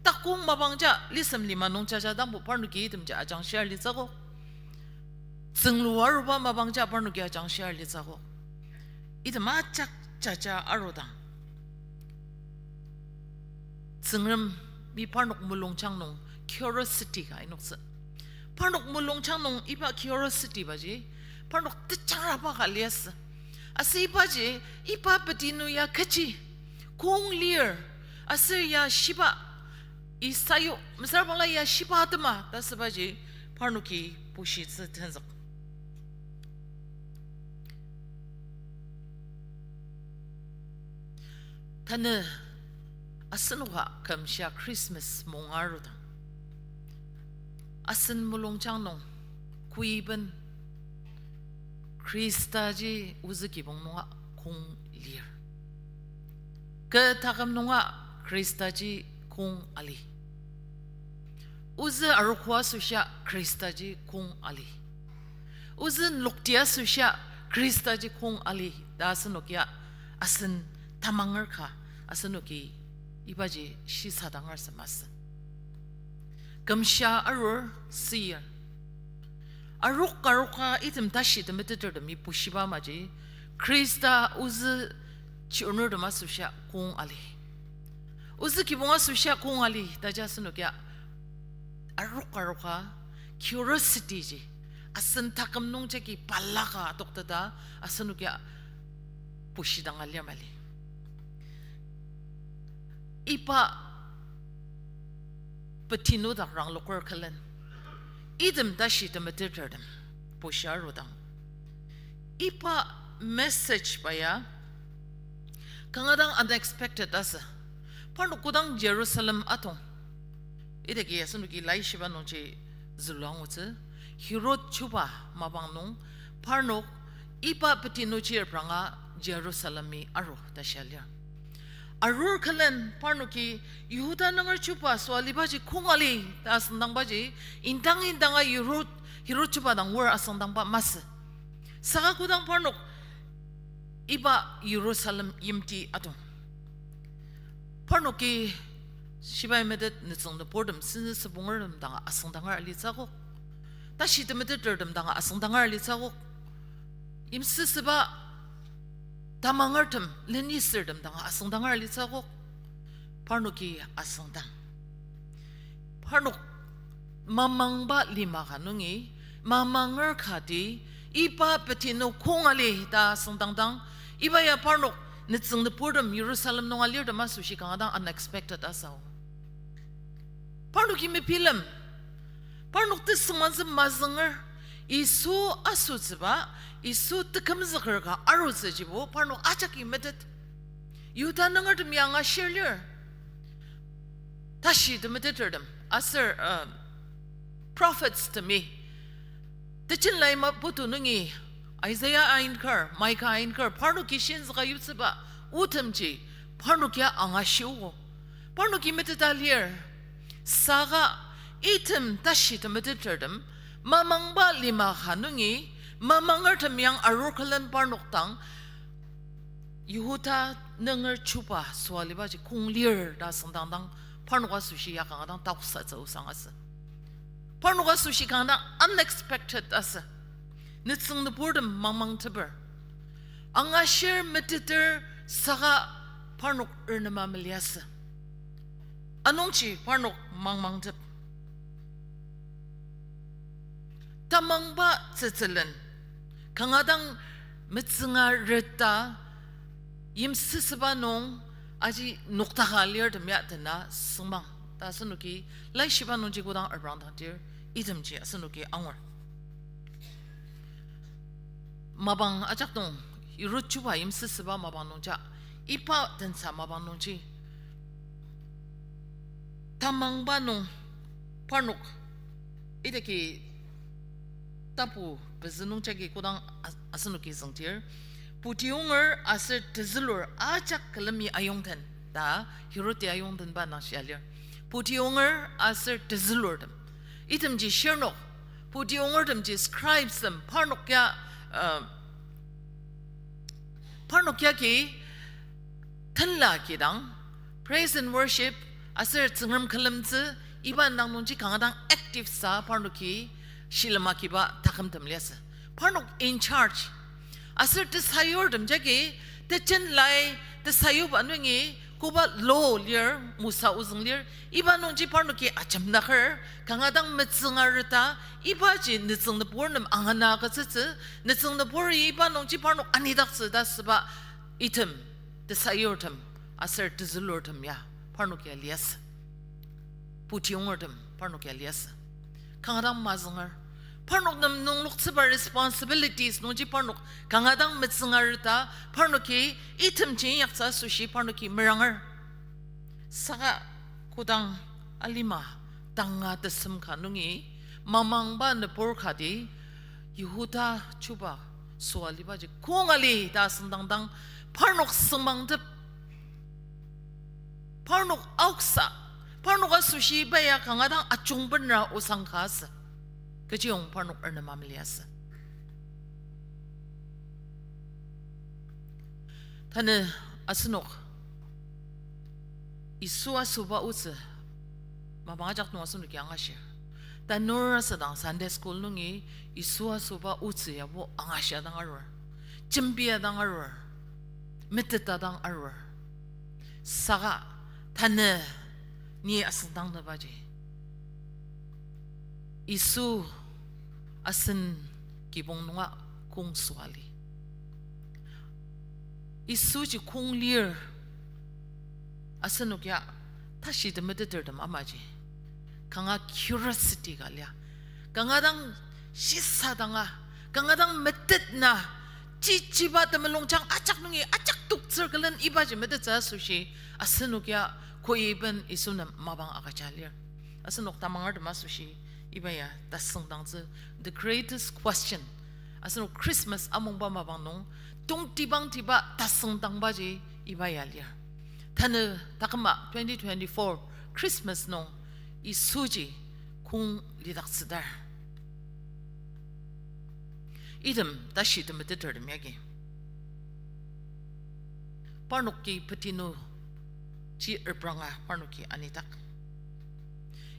Takong mapangja lisem lima nung jaja dangbo parnoki itemji ajangshir alitsü akok. Tsünglu aruba mapangja parnoki ajangshir alitsü akok. Item ajak jaja arudang, Tsüngremi parnok mulungjang nung curiosity ka inoktsü. Parnok mulungjang nung iba curiosity baji, parnok tejangraba ka liasü. Aser ibaji, iba peti nu ya kechi, kong lir, aser ya shiba, isayu, mesüra bangla ya shiba atema, ta sübaji, parnoki bushitsü tenzük. Tanü asenoka kümshia Christmas mung arudang, asen mulungjang nung kuiben Khristaji ozü kibong nunga kong lir. Kü taküm nunga Khristaji kong ali. Ozü arogo asoshia Khristaji kong ali. Ozü lokti asoshia Khristaji kong ali ta asenok ya asen tamanger ka asenoki ibaji shisadang aser masü. Kümshia arur süyir. Arok aroka item tashi temetetertemi bushiba maji, Khrista ozü chirnurtem asoshia kong ali. Ozü kibong asoshia kong ali ta ja asenok ya arok aroka curiosity ji, asen taküm nung jagi balaka adokteta asenok ya bushidang alir mali. Iba peti nudak rangloker külen, item tashi temetetertem bushia arudang, iba message ba ya kanga dang unexpected asü. Parnok kodang Jerusalem atong, idaki asenoki laishiba nungji zülua angutsü, Herod chuba mapang nung parnok iba peti nuji repranga Jerusalemi aru ta shia lir. Arur külen parnoki Yihuda nunger chuba süa alibaji kong ali ta asüngdangbaji, indang indanga Herod, Herod chuba dang wor asüngdangba masü. Saka kodang parnok iba Jerusalem yimti atong, parnoki shibai metet nütsüng nüburtem, sentsü sübungertem danga asüngdanger alitsü akok. Tashi temetetertem danga asüngdanger alitsü akok. Yimsüsüba tamangertem, lenisürtem danga asüngdanger alitsü akok. Parnoki asüngdang. Parnok mamangba lima ka nungi, mamanger kati, iba peti nung kong ali ta asüngdangdang, iba ya parnok nütsüng nüburtem Jerusalem nung alirtem asoshi kanga dang unexpected asao. Parnoki mebilem. Parnok tesüngmangtsü mazünger. Yisu asotsüba, Yisu tekümzüker ka arutsüjibo parnok ajaki metet. Yihuda nungertemi angashir lir. Tashi temetetertem aser, uh, prophets temi, tejen laima putu nungi, Isaiah ainkar, Micah ainkar, parnoki shenzüka yutsüba otemji parnok ya angashiogo. Parnoki meteta lir. Saka item tashi temetetertem, mamangba lima ka nungi, mamangertem yang arur külen parnok dang, Yihuda nunger chuba süa alibaji kong lir ta asüngdangdang, parnok asoshi ya kanga dang taoksatsü osang asü. Parnok asoshi kanga dang unexpected asü. Nütsüng nüburtem mangmangteper, angashir meteter, saka parnok ernema meliasü. Anungji parnok mangmangtep. Tamangba tsütsülen, kanga dang metsünga reta, yimsüsüba nung aji noktaka lirtem ya tena süngmang ta asenoki laishiba nungji kodang arbrang dangdir, itemji asenoki angur. Mapang ajak nung, Herod chuba yimsüsüba mapang nungja, iba tensa mapang nungji, tamangba nung parnok, idaki tapu pezü nungjagi kodang a-, asenoki züngdir, Puti onger aser tezülur ajak külemi ayongden, ta Herodi ayongdenba nangshia lir. Puti onger aser tezülurtem. Itemji shirnok, puti ongertemji scribestem, parnok ya, uh, parnok yagi tenla kidang, praise and worship, aser Tsüngrem külemtsü, iba indang nungji kanga dang active sa parnoki shilem agiba takümtem liasü. Parnok in charge. Aser tesayurtem jagi, tejen lai tesayuba nungi, koba law lir, Mosa ozüng lir, iba nungji parnoki ajemdaker, kanga dang metsüngareta, ibaji nütsüng nübur nem angana agütsütsü, nütsüng nübur iba nungji parnok anidaktsü ta süba item, tesayurtem, aser tezülurtem ya, parnok ya liasü. Puti ongertem, parnok ya liasü. Kanga dang mazünger. Parnok nem nungloktsüba responsibilities nungji parnok kanga dang metsüngareta, parnoki itemji inyaktsü asoshi parnoki meranger. Saka kodang alima tanga tesem ka nungi mamangba nübur kati Yihuda chuba süa alibaji kong ali ta asüngdangdang parnok süngmangtep, parnok aoksa, parnok asoshi iba ya kanga dang ajungbenra osang ka asü. Kechiyong parnok arnema meliasü. Tanü asenok Yisu asoba otsü mapang ajak nung asenoki angashir. Tanur asüdang Sunday school nungi Yisu asoba otsü yabo angashia dang arur. Jembia dang arur. Meteta dang arur. Saka tanü ni asüngdangtebaji Yisu asen kibong nunga kong süa ali. Yisuji kong lir asenok ya tashi temetetertem amaji. Kanga curiosity ka lia. Kanga dang shisadanga, kanga dang metetna, chichiba temulungjang ajak nungi ajak toktsür külen ibaji metettsü asoshi, asenok ya koiben Yisu nem mapang agüja lir. Asenok tamangertem asoshi, iba ya tasüngdangtsü, the greatest question. Asenok Christmas amungba mapang nung, tongtibangtiba tasüngdangbaji iba ya lir. Tanü taküma twenty twenty-four Christmas nung Yisuji kong lidaktsüdar. Item tashi temetetertem yagi. Parnoki petinu ji repranga parnoki anidak.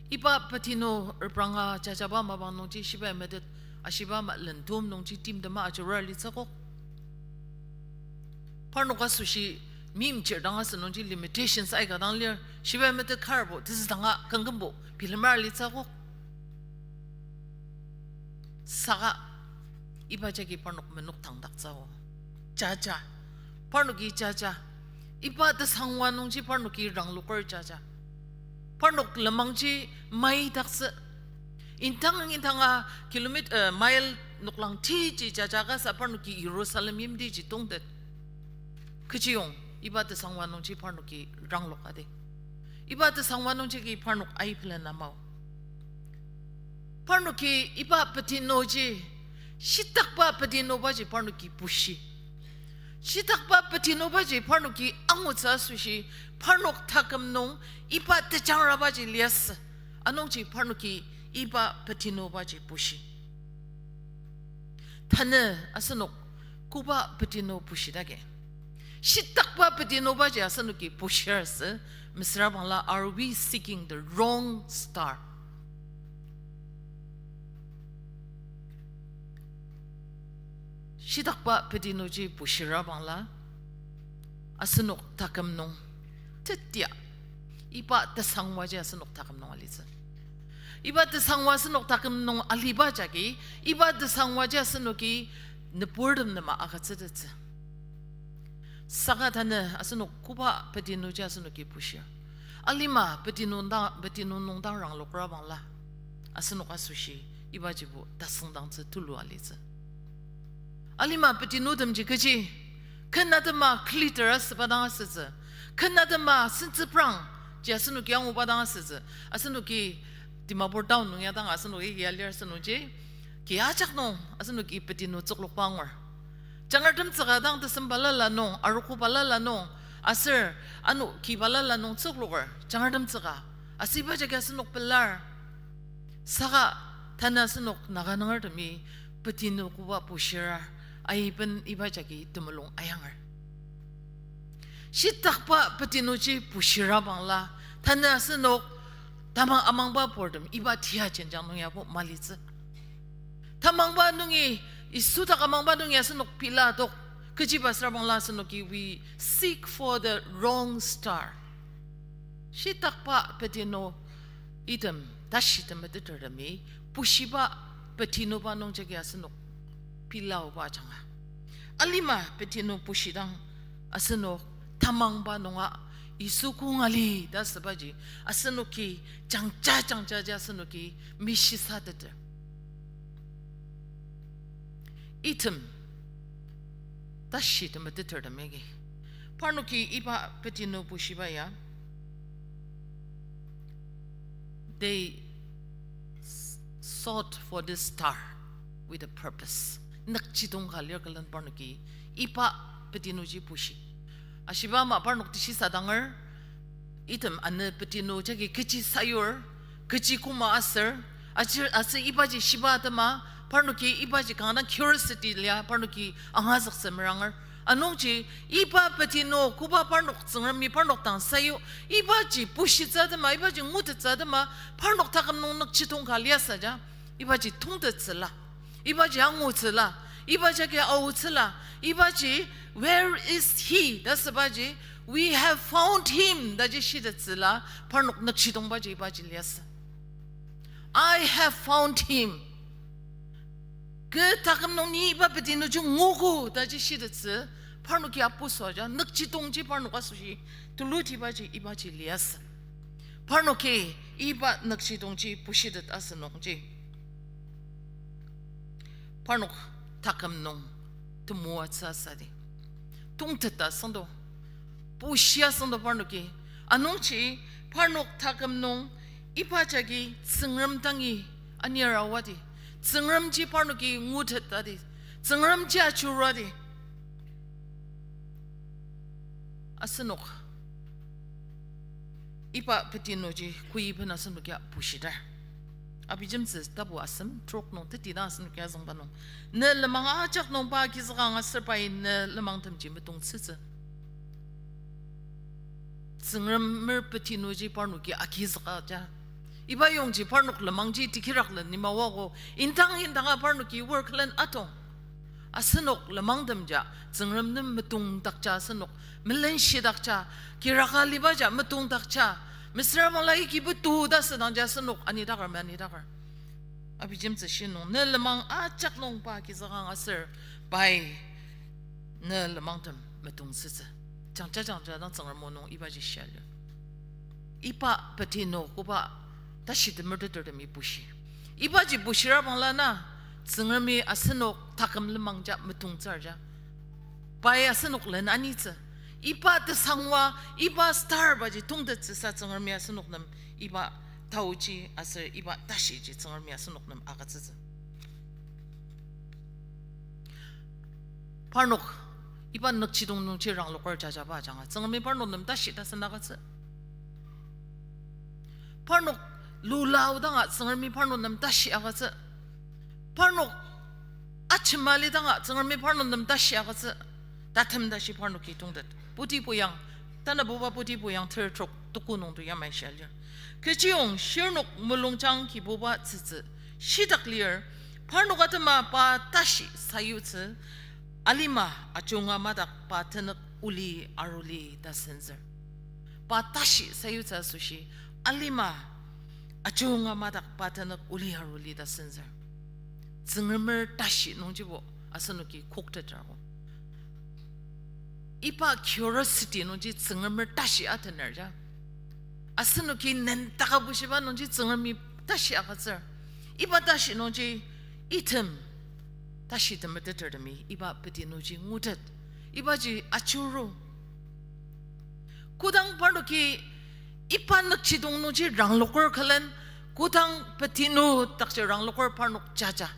Iba petinu repranga jajaba mapang nungji shibai metet ashiba ama lentum nungji timtema ajurur alitsü akok. Parnok asoshi meimchir dang asü nungji limitations aika dang lir, shibai metet karbo tezü danga kangkümbo bilemer alitsü akok. Saka iba jagi parnok menok tangdaktsüo. Jaja. Parnoki jaja. Iba tesangwa nungji parnoki rangloker jaja. Parnok lenmangji maidaktsü. Indang indanga kilomet-, eh, mile noklang tiji jaja kasa parnoki Jerusalem yimtiji tongtet. Kechiyong iba tesangwa nungji parnoki ranglok adi. Iba tesangwa nungjagi parnok aipelen amao. Parnoki iba petinuji, shitakba petinubaji parnoki bushi. Shitakba petinubaji parnoki angutsü asoshi, parnok taküm nung iba tejangrabaji liasü. Anungji parnoki iba petinubaji bushi. Tanü asenok koba petinu bushidagi? Shitakba petinubaji asenoki bushir asü, mesüra bangla, are we seeking the wrong star? Shitakba petinuji bushira bangla, asenok taküm nung tetia iba tesangwaji asenok taküm nung alitsü. Iba tesangwa asenok taküm nung aliba jagi, iba tesangwaji asenoki nüburtem nem agütsütettsü. Saka tanü asenok koba petinuji asenoki bushir? Alima petinu dang, petinu nung dang ranglokra bangla, asenok asoshi ibajibo tasüngdangtsü tulu alitsü. Alima petinutemji kechi, ken atema glitter asüba dang asütsü, ken atema sentsüprang ji asenoki anguba dang asütsü, asenoki Dimapur town nung ya dang asenoki ya lir asünungji, ki ajak nung asenoki petinu tsüklokba angur. Jangartem tsüka dang tesem balala nung, arogo balala nung, aser ano ki balala nung tsükloker, jangartem tsüka. Aser iba jagi asenok pelar. Saka tanü asenok Naga nungertemi petinu koba bushira, aiben iba jagi temulung ayanger. Shitakba petinuji bushira bangla, tanü asenok tamang amangba purtem iba tia jenjang nung yabo malitsü. Tamangba nungi, Yisu dak amangba nungi asenok pila tok, kechiba sür bangla asenoki we seek for the wrong star. Shitakba petinu item, tashi temetetertemi, bushiba petinuba nungjagi asenok pilaoba ajanga. Alima petinu bushidang asenok tamangba nunga Yisu kong ali ta asübaji asenoki jangja jangjaji asenoki mishisateter. Item tashi temetetertemi agi. Parnoki iba petinu bushiba ya. They s-, sought for this star with a purpose. Nükjidong ka lir külen parnoki iba petinuji bushi. Ashiba ama parnok teshisadanger, item ano petinu jagi kechi sayur, kechi koma aser, aser, aser ibaji shiba atema, parnoki ibaji kanga dang curiosity lia, parnoki angazüktsü meranger. Anungji, iba petinu koba parnok Tsüngremi parnok dang sayu, ibaji bushitsü atema, ibaji ngutettsü atema, parnok taküm nung nükjidong ka liasü ja, ibaji tongtettsüla, ibaji angutsüla, ibaji agi aotsüla, ibaji, where is he? Ta asübaji, we have found him taji shitettsüla, parnok nükjidongbaji ibaji liasü. I have found him. Kü taküm nung ni iba petinuji nguogo taji shitettsü, parnoki apusü ja, nükjidongji parnok asoshi tulutibaji ibaji liasü. Parnoki iba nükjidongji bushitet asünungji, parnok taküm nung temoatsü asadi, tongteta süngdo, bushia süngdo parnoki. Anungji parnok taküm nung iba jagi Tsüngrem dangi anir awadi, Tsüngremji parnoki ngutetadi, Tsüngremji ajuradi. Asenok iba petinuji koiben asenok ya bushita. Abijemtsü tapu asem trok nung teti dang asenok ya züngba nung, ne lenmang ajak nung pa agizüka angasür pai ne lenmangtemji metongtsütsü. Tsüngremer petinuji parnoki agizüka ja. Iba yongji parnok lenmangji tekiraklen ni mawago, indang indanga parnoki worklen atong. Asenok lenmangtem ja, Tsüngrem nem metongdakja asenok, melenshidakja, kiraka liba ja metongdakja, mesüra bangla ikibu tu ta asüdangja asenok anidaker ma anidaker. Abijemtsü shi nung, ne lenmang ajak nung pa agizüka angasür pai ne lenmangtem metongtsütsü. Jangja jangja dang Tsüngrem o nung ibaji shia lir. Iba petinu koba tashi temertetertemi bushi. Ibaji bushira bangla na, Tsüngremi asenok taküm lenmang ja metongtsür ja, pai asenok len anitsü. Iba tesangwa, iba star baji tongtettsüsa Tsüngremi asenok nem iba taoji aser iba tashiji Tsüngremi asenok nem agütsütsü. Parnok iba nükjidong nungji rangloker jajaba ajanga Tsüngremi parnok nem tashi tasen agütsü. Parnok lula aodanga Tsüngremi parnok nem tashi agütsü. Parnok achima lidanga Tsüngremi parnok nem tashi agütsü. Tatem tashi parnoki tongtet. Puti puyang, tanabuba puti puyang ter trok tuku nungto yamai shia lir. Kechiyong shirnok mulungjang Kibuba tsütsü shitak lir, parnok atema pa tashi sayutsü, alima ajunga madak pa tenük oli aruli ta senzür. Pa tashi sayutsü asoshi, alima ajunga madak pa tenük oli aruli ta senzür. Tsüngremer tashi nungjibo asenoki koktetrako. Iba curiosity nungji Tsüngremer tashi atener ja. Asenoki nendaka bushiba nungji Tsüngremi tashi agütsür. Iba tashi nungji item tashi temetetertemi iba petinuji ngutet. Ibaji ajuru. Kodang parnoki iba nükjidong nungji rangloker külen, kodang petinu dakji rangloker parnok jaja.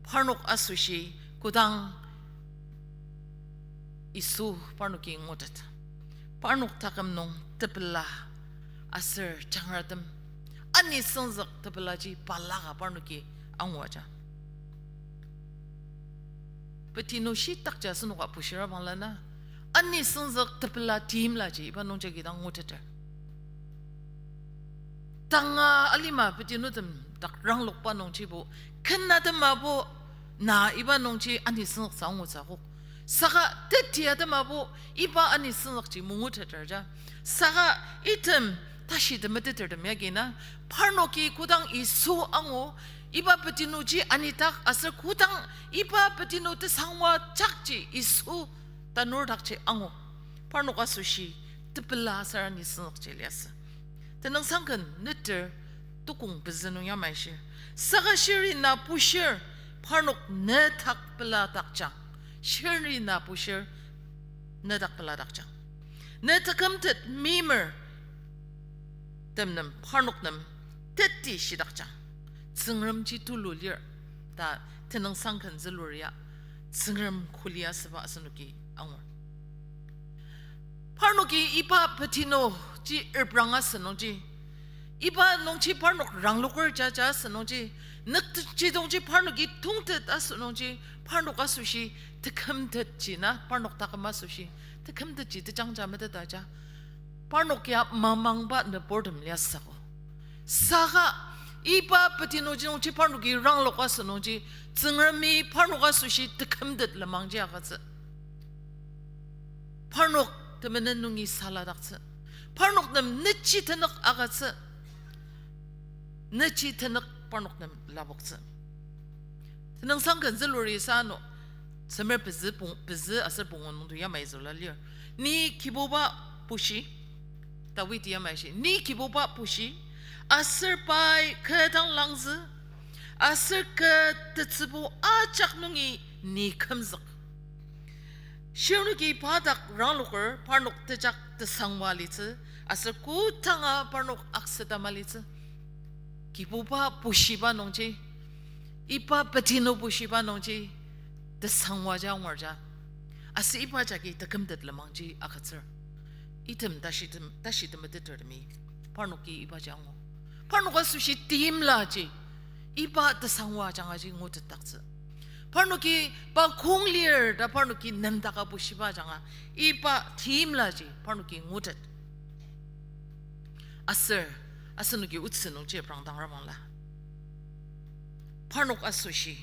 Parnok asoshi kodang Yisu parnoki ngutet. Parnok taküm nung tepela aser jangratem, anisüngzük tepelaji balaka parnoki angu aja. Petinu shitakji asenoka bushira bangla na, anisüngzük tepela timlaji iba nungjagi dang nguteter. Tanga alima petinutem dak ranglokba nungjibo, ken atemabo na iba nungji anisüngzüksa angutsü akok. Saka teti atemabo iba anisüngzükji manguteter ja. Saka item tashi temetetertem yagi na, parnoki kodang Yisu angu, iba petinuji anidak aser kodang iba petinu tesangwa jakji Yisu tanur dakji angu, parnok asoshi tepela aser anisüngzükji liasü. Tenüngsangken neter tukong pezü nung yamai shir. Saka shiri na bushir, parnok ne dak pela dakjang. Shiri na bushir, ne dak pela dakjang. Ne tekümtet meimer tem nem parnok nem teti shidakjang. Tsüngremji tulu lir ta Tenüngsangken zülur ya, Tsüngrem kuli asüba asenoki angur. Parnoki iba petinu ji repranga asünungji, iba nungji parnok rangloker jaja asünungji, nükjidongji parnoki tongtet asünungji, parnok asoshi tekümtetji na, parnok taküm asoshi tekümtetji tejangja meteta ja. Parnok ya mamangba nüburtem liasüko. Saka iba petinu ji nungji parnoki ranglok asünungji, Tsüngremi parnok asoshi tekümtet lenmangji agütsü. Parnok temenen nungi saladaktsü. Parnok nem nechi tenük agütsü. Nechi tenük parnok nem lapoktsü. Tenüngsangken zülur ya sa ano, semer pezü pung-, pezü aser pungu nungdo yamai züla lir. Ni Kibuba bushi, Dawidi yamai shi, ni Kibuba bushi, aser pai kü dang langzü, aser kü tetsübu ajak nungi ni kümzük. Shirnoki pa dak rangloker parnok tejak tesangwa litsü, aser kodanga parnok aksüta malitsü. Kibuba bushiba nungji, iba petinu bushiba nungji, tesangwa ja angur ja. Aser iba jagi tekümtet lenmangji agütsür. Item tashi tem-, tashi temetetertemi, parnoki ibaji angu. Parnok asoshi timlaji, iba tesangwa ajangaji ngutetdaktsü. Parnoki pa kong lir ta parnoki nemdaka bushiba ajanga, iba timlaji parnoki ngutet. Aser, asenoki otsü nungji reprangdangra bangla, parnok asoshi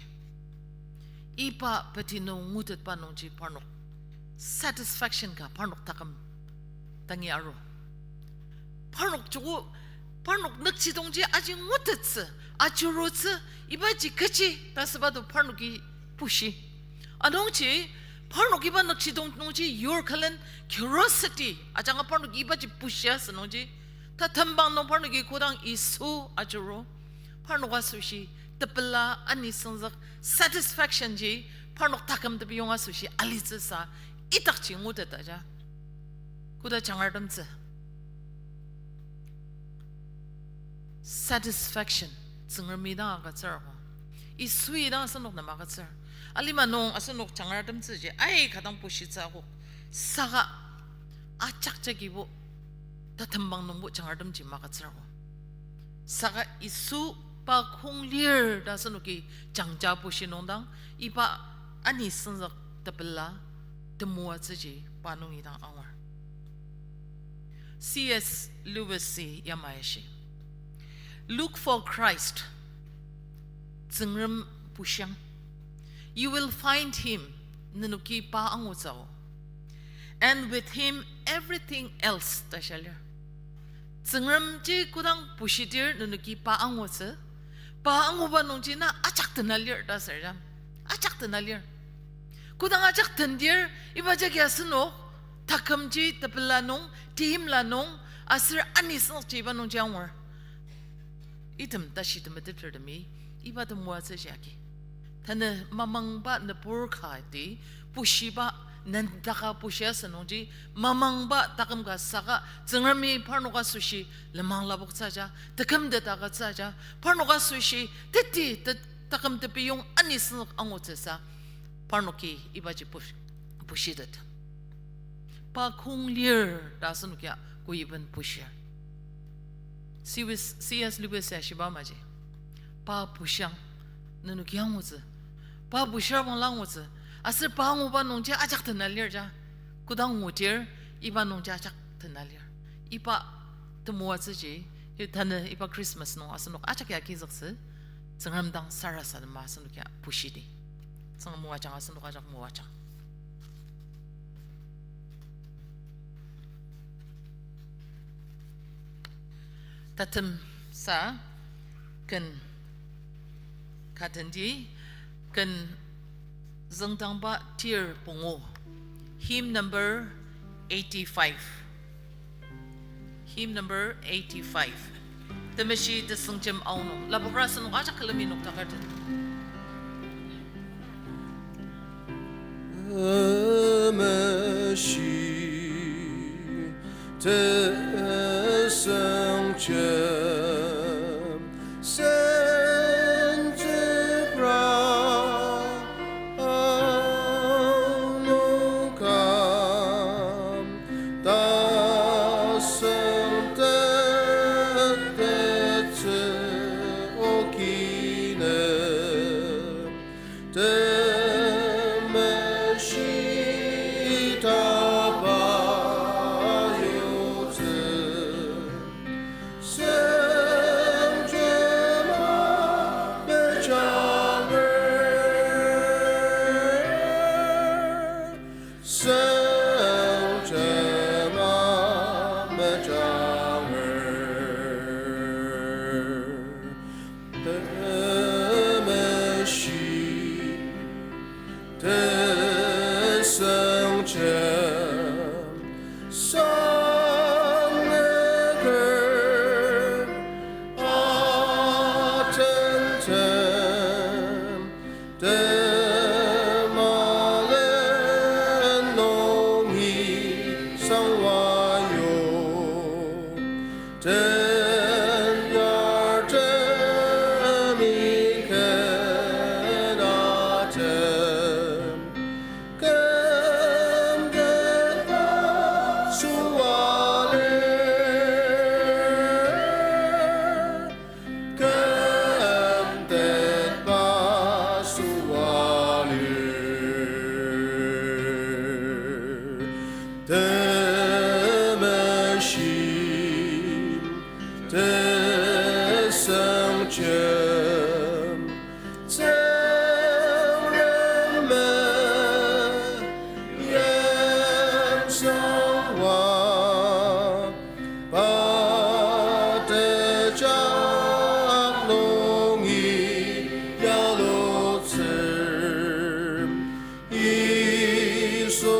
iba petinu ngutetba nungji parnok satisfaction ka parnok taküm dangi aru. Parnok joko, parnok nükjidongji aji ngutettsü, ajurutsü, ibaji kechi ta süba to parnoki bushi. Anungji, parnok iba nükjidong nungji yur külen curiosity ajanga parnok ibaji bushi asü nungji, ta tembang nung parnoki kodang Yisu ajuru, parnok asoshi tepela anisüngzük satisfaction ji parnok taküm tepiyong asoshi alitsüsa idakji nguteta ja. Koda jangartemtsü. Satisfaction, Tsüngremi dang agütsür ako. Yisui dang asenok nem agütsür. Alima nung asenok jangartemtsüji aika dang bushitsü akok. Saka ajak jagibo, tatembang nungbo jangartemji magütsür ako. Saka Yisu pa kong lir ta asenoki jangja bushi nungdang, iba anisüngzük tepela temoatsüji pa nungi dang angur. C S Lewis-i yamai ashi, Look for Christ. Tsüngrem bushiang. You will find him. Nenoki pa angutsü ao. And with him everything else ta shia lir. Tsüngremji kodang bushidir nenoki pa angutsü, pa anguba nungji na ajak tena lir ta asür ja. Ajak tena lir. Kodang ajak tendir, iba jagi asenok takümji tepela nung, teimla nung, aser anisüngji iba nungji angur. Item tashi temetetertemi, iba temoatsüji agi, tanü mamangba nübur kati, bushiba, nendaka bushia asünungji, mamangba taküm ka saka, Tsüngremi parnok asoshi lenmang lapoktsü ja, tekümtet agütsü ja, parnok asoshi teti te-, taküm tepiyong anisüngzük angutsüsa, parnoki ibaji bu-, bushitet. Pa kong lir ta asenokia koiben bushir. C S, C S Lewis ya shiba maji. Pa bushiang, nenoki angutsü. Pa bushir bangla angutsü. Aser pa anguba nungji ajak tena lir ja. Kodang ngudir, iba nungji ajak tena lir. Iba temoatsüji, i tanü iba Christmas nung asenok ajak ya agizüktsü, Tsüngrem dang sarasadema asenokia bushidi. Tsüngrem moajang, asenok ajak moajang. Tatem sa ken ka tendi, ken züngdangba tir pungu. Hymn number eighty-five. Hymn number eighty-five. Temeshi tesüngjem aonung. Lapokra asenok ajak külemi noktaker den. Temeshi tesüngjem sentsükra aonung kam, tasüng tettettsü okiner, temeshi tapa yutsü. Sengjema mejanger, sengjema mejanger, temeshi tesüngjem, sanüker atentem, temalen nungi sangwa yo. Tenyartemi kenatem, kümtetba süa lir, kümtetba süa lir. Temeshi tesüngjem, Tsüngremi yimsüngwa, pa tejak nungi yalutsür. Yisu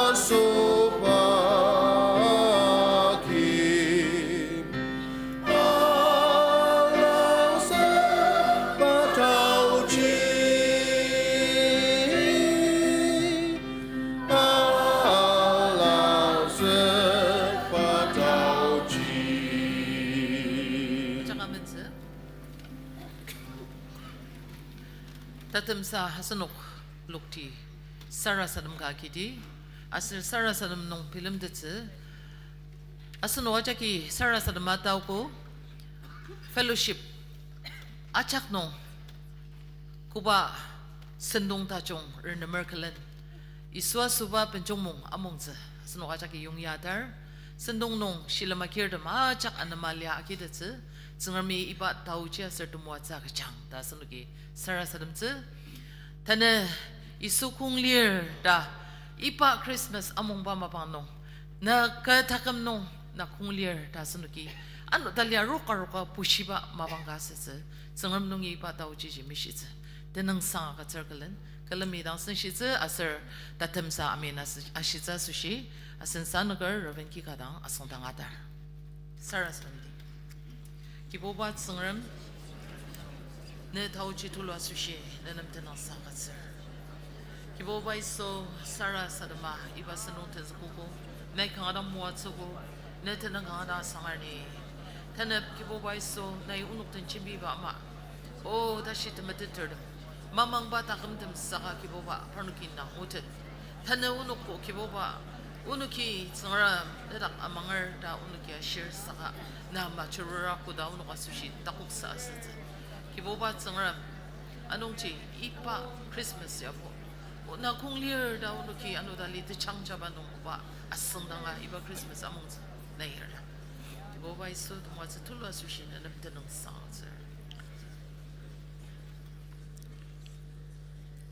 asoba ki, alangzükba taoji, alangzükba taoji. Ajak amentsü. Tatemsa asenok lokti sarasadem ka agidi, aser sarasadem nung bilemtettsü, asenok ajaki sarasadema taogo, fellowship ajak nung koba sentong tajung renemer külen, Yisua süba benjongmung amongtsü asenok ajaki yongya atar, sentong nung shilem agirtem ajak anema lia agitettsü, Tsüngremi iba taoji aser temoatsü agüjang ta asenoki sarasademtsü. Tanü Yisu kong lir ta iba Christmas amongba mapang nung, na kü taküm nung na kong lir ta asenoki ano talia roka roka bushiba mapang ka asütsü, Tsüngrem nungi iba taoji ji mishitsü. Tenüngsang agütsür külen, külemi dang senshitsü aser tatemsa amen as-, ashitsü asoshi, asen sanüker Reverend Kika dang asüngdang atar. Sarasademdi. Kibuba Tsüngrem, ne taoji tulu asoshi ne nem tenüngsang agütsür. Kibuba Yisu, sarasadema iba sentong tenzükogo, nai kanga dang moatsüogo, ne tenüng kanga dang asangar ni. Tanep Kibuba Yisu, nai onok den jembiba ama, o tashi temetetertem, mamangba takümtem saka Kibuba parnoki na ngutet. Tanü onokbo Kibuba, onoki Tsüngrem nedak amanger ta onoki ashir saka na majurura koda onok asoshi takoksa asütsü. Kibuba Tsüngrem, anungji iba Christmas yabo, o na kong lir ta onoki ano tali tejangjaba nungba asüngdanga iba Christmas amongtsü na yara. Kibuba Yisu temoatsü tulu asoshi na nem tenüngsang atsür.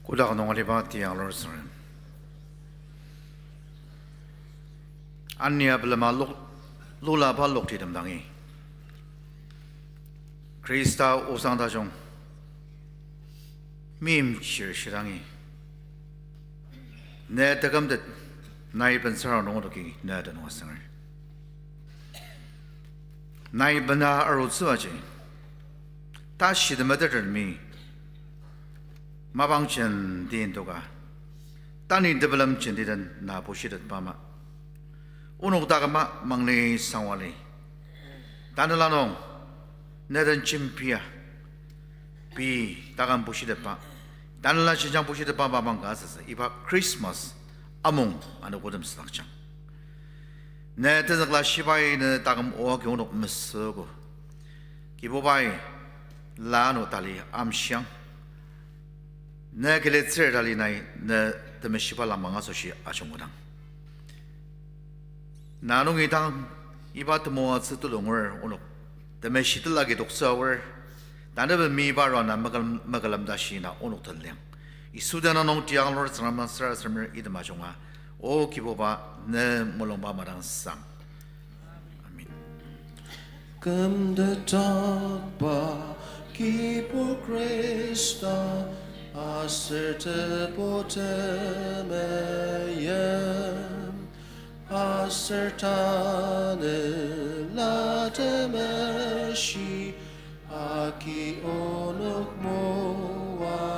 Kotak nung aliba tiang lur Tsüngrem, ania pelema lok-, lulaba loktitem dangi, Khrista osang tajung meimchir shidangi, ne tekümtet nai bensara nung onoki ne tenüng asanger. Nai bena arutsübaji, tashi temetetermi mapang jenti indoka, tanü tepelem jenti den na bushitetba ama, onok taküma mangli sangwali, tanela nung ne den jembia pei taküm bushitetba, tanela jenjang bushitetba mapang ka asütsü iba Christmas amung anogotem südakjang. Ne tenzükla shibai ne taküm oa ki onok mesüogo. Kibubai, la ano tali amshiang. Ne kiletsür tali nai ne temeshiba lamang asoshi ajungudang, na nungi dang iba temoatsü tulunger onok temeshi tela ki toktsü aor, tanüben miba rua na mekülem, mekülem tashi na onok tenliang. Yisu tenüng nung tiang lur Tsüngrem sarasademer item ajunga, O Kibuba, ne mulungba madangsang. Amen. Kümtetdakba Kibur Khrista, aser Tebu temeim, aser Tanela Temeshi agi onok moaja.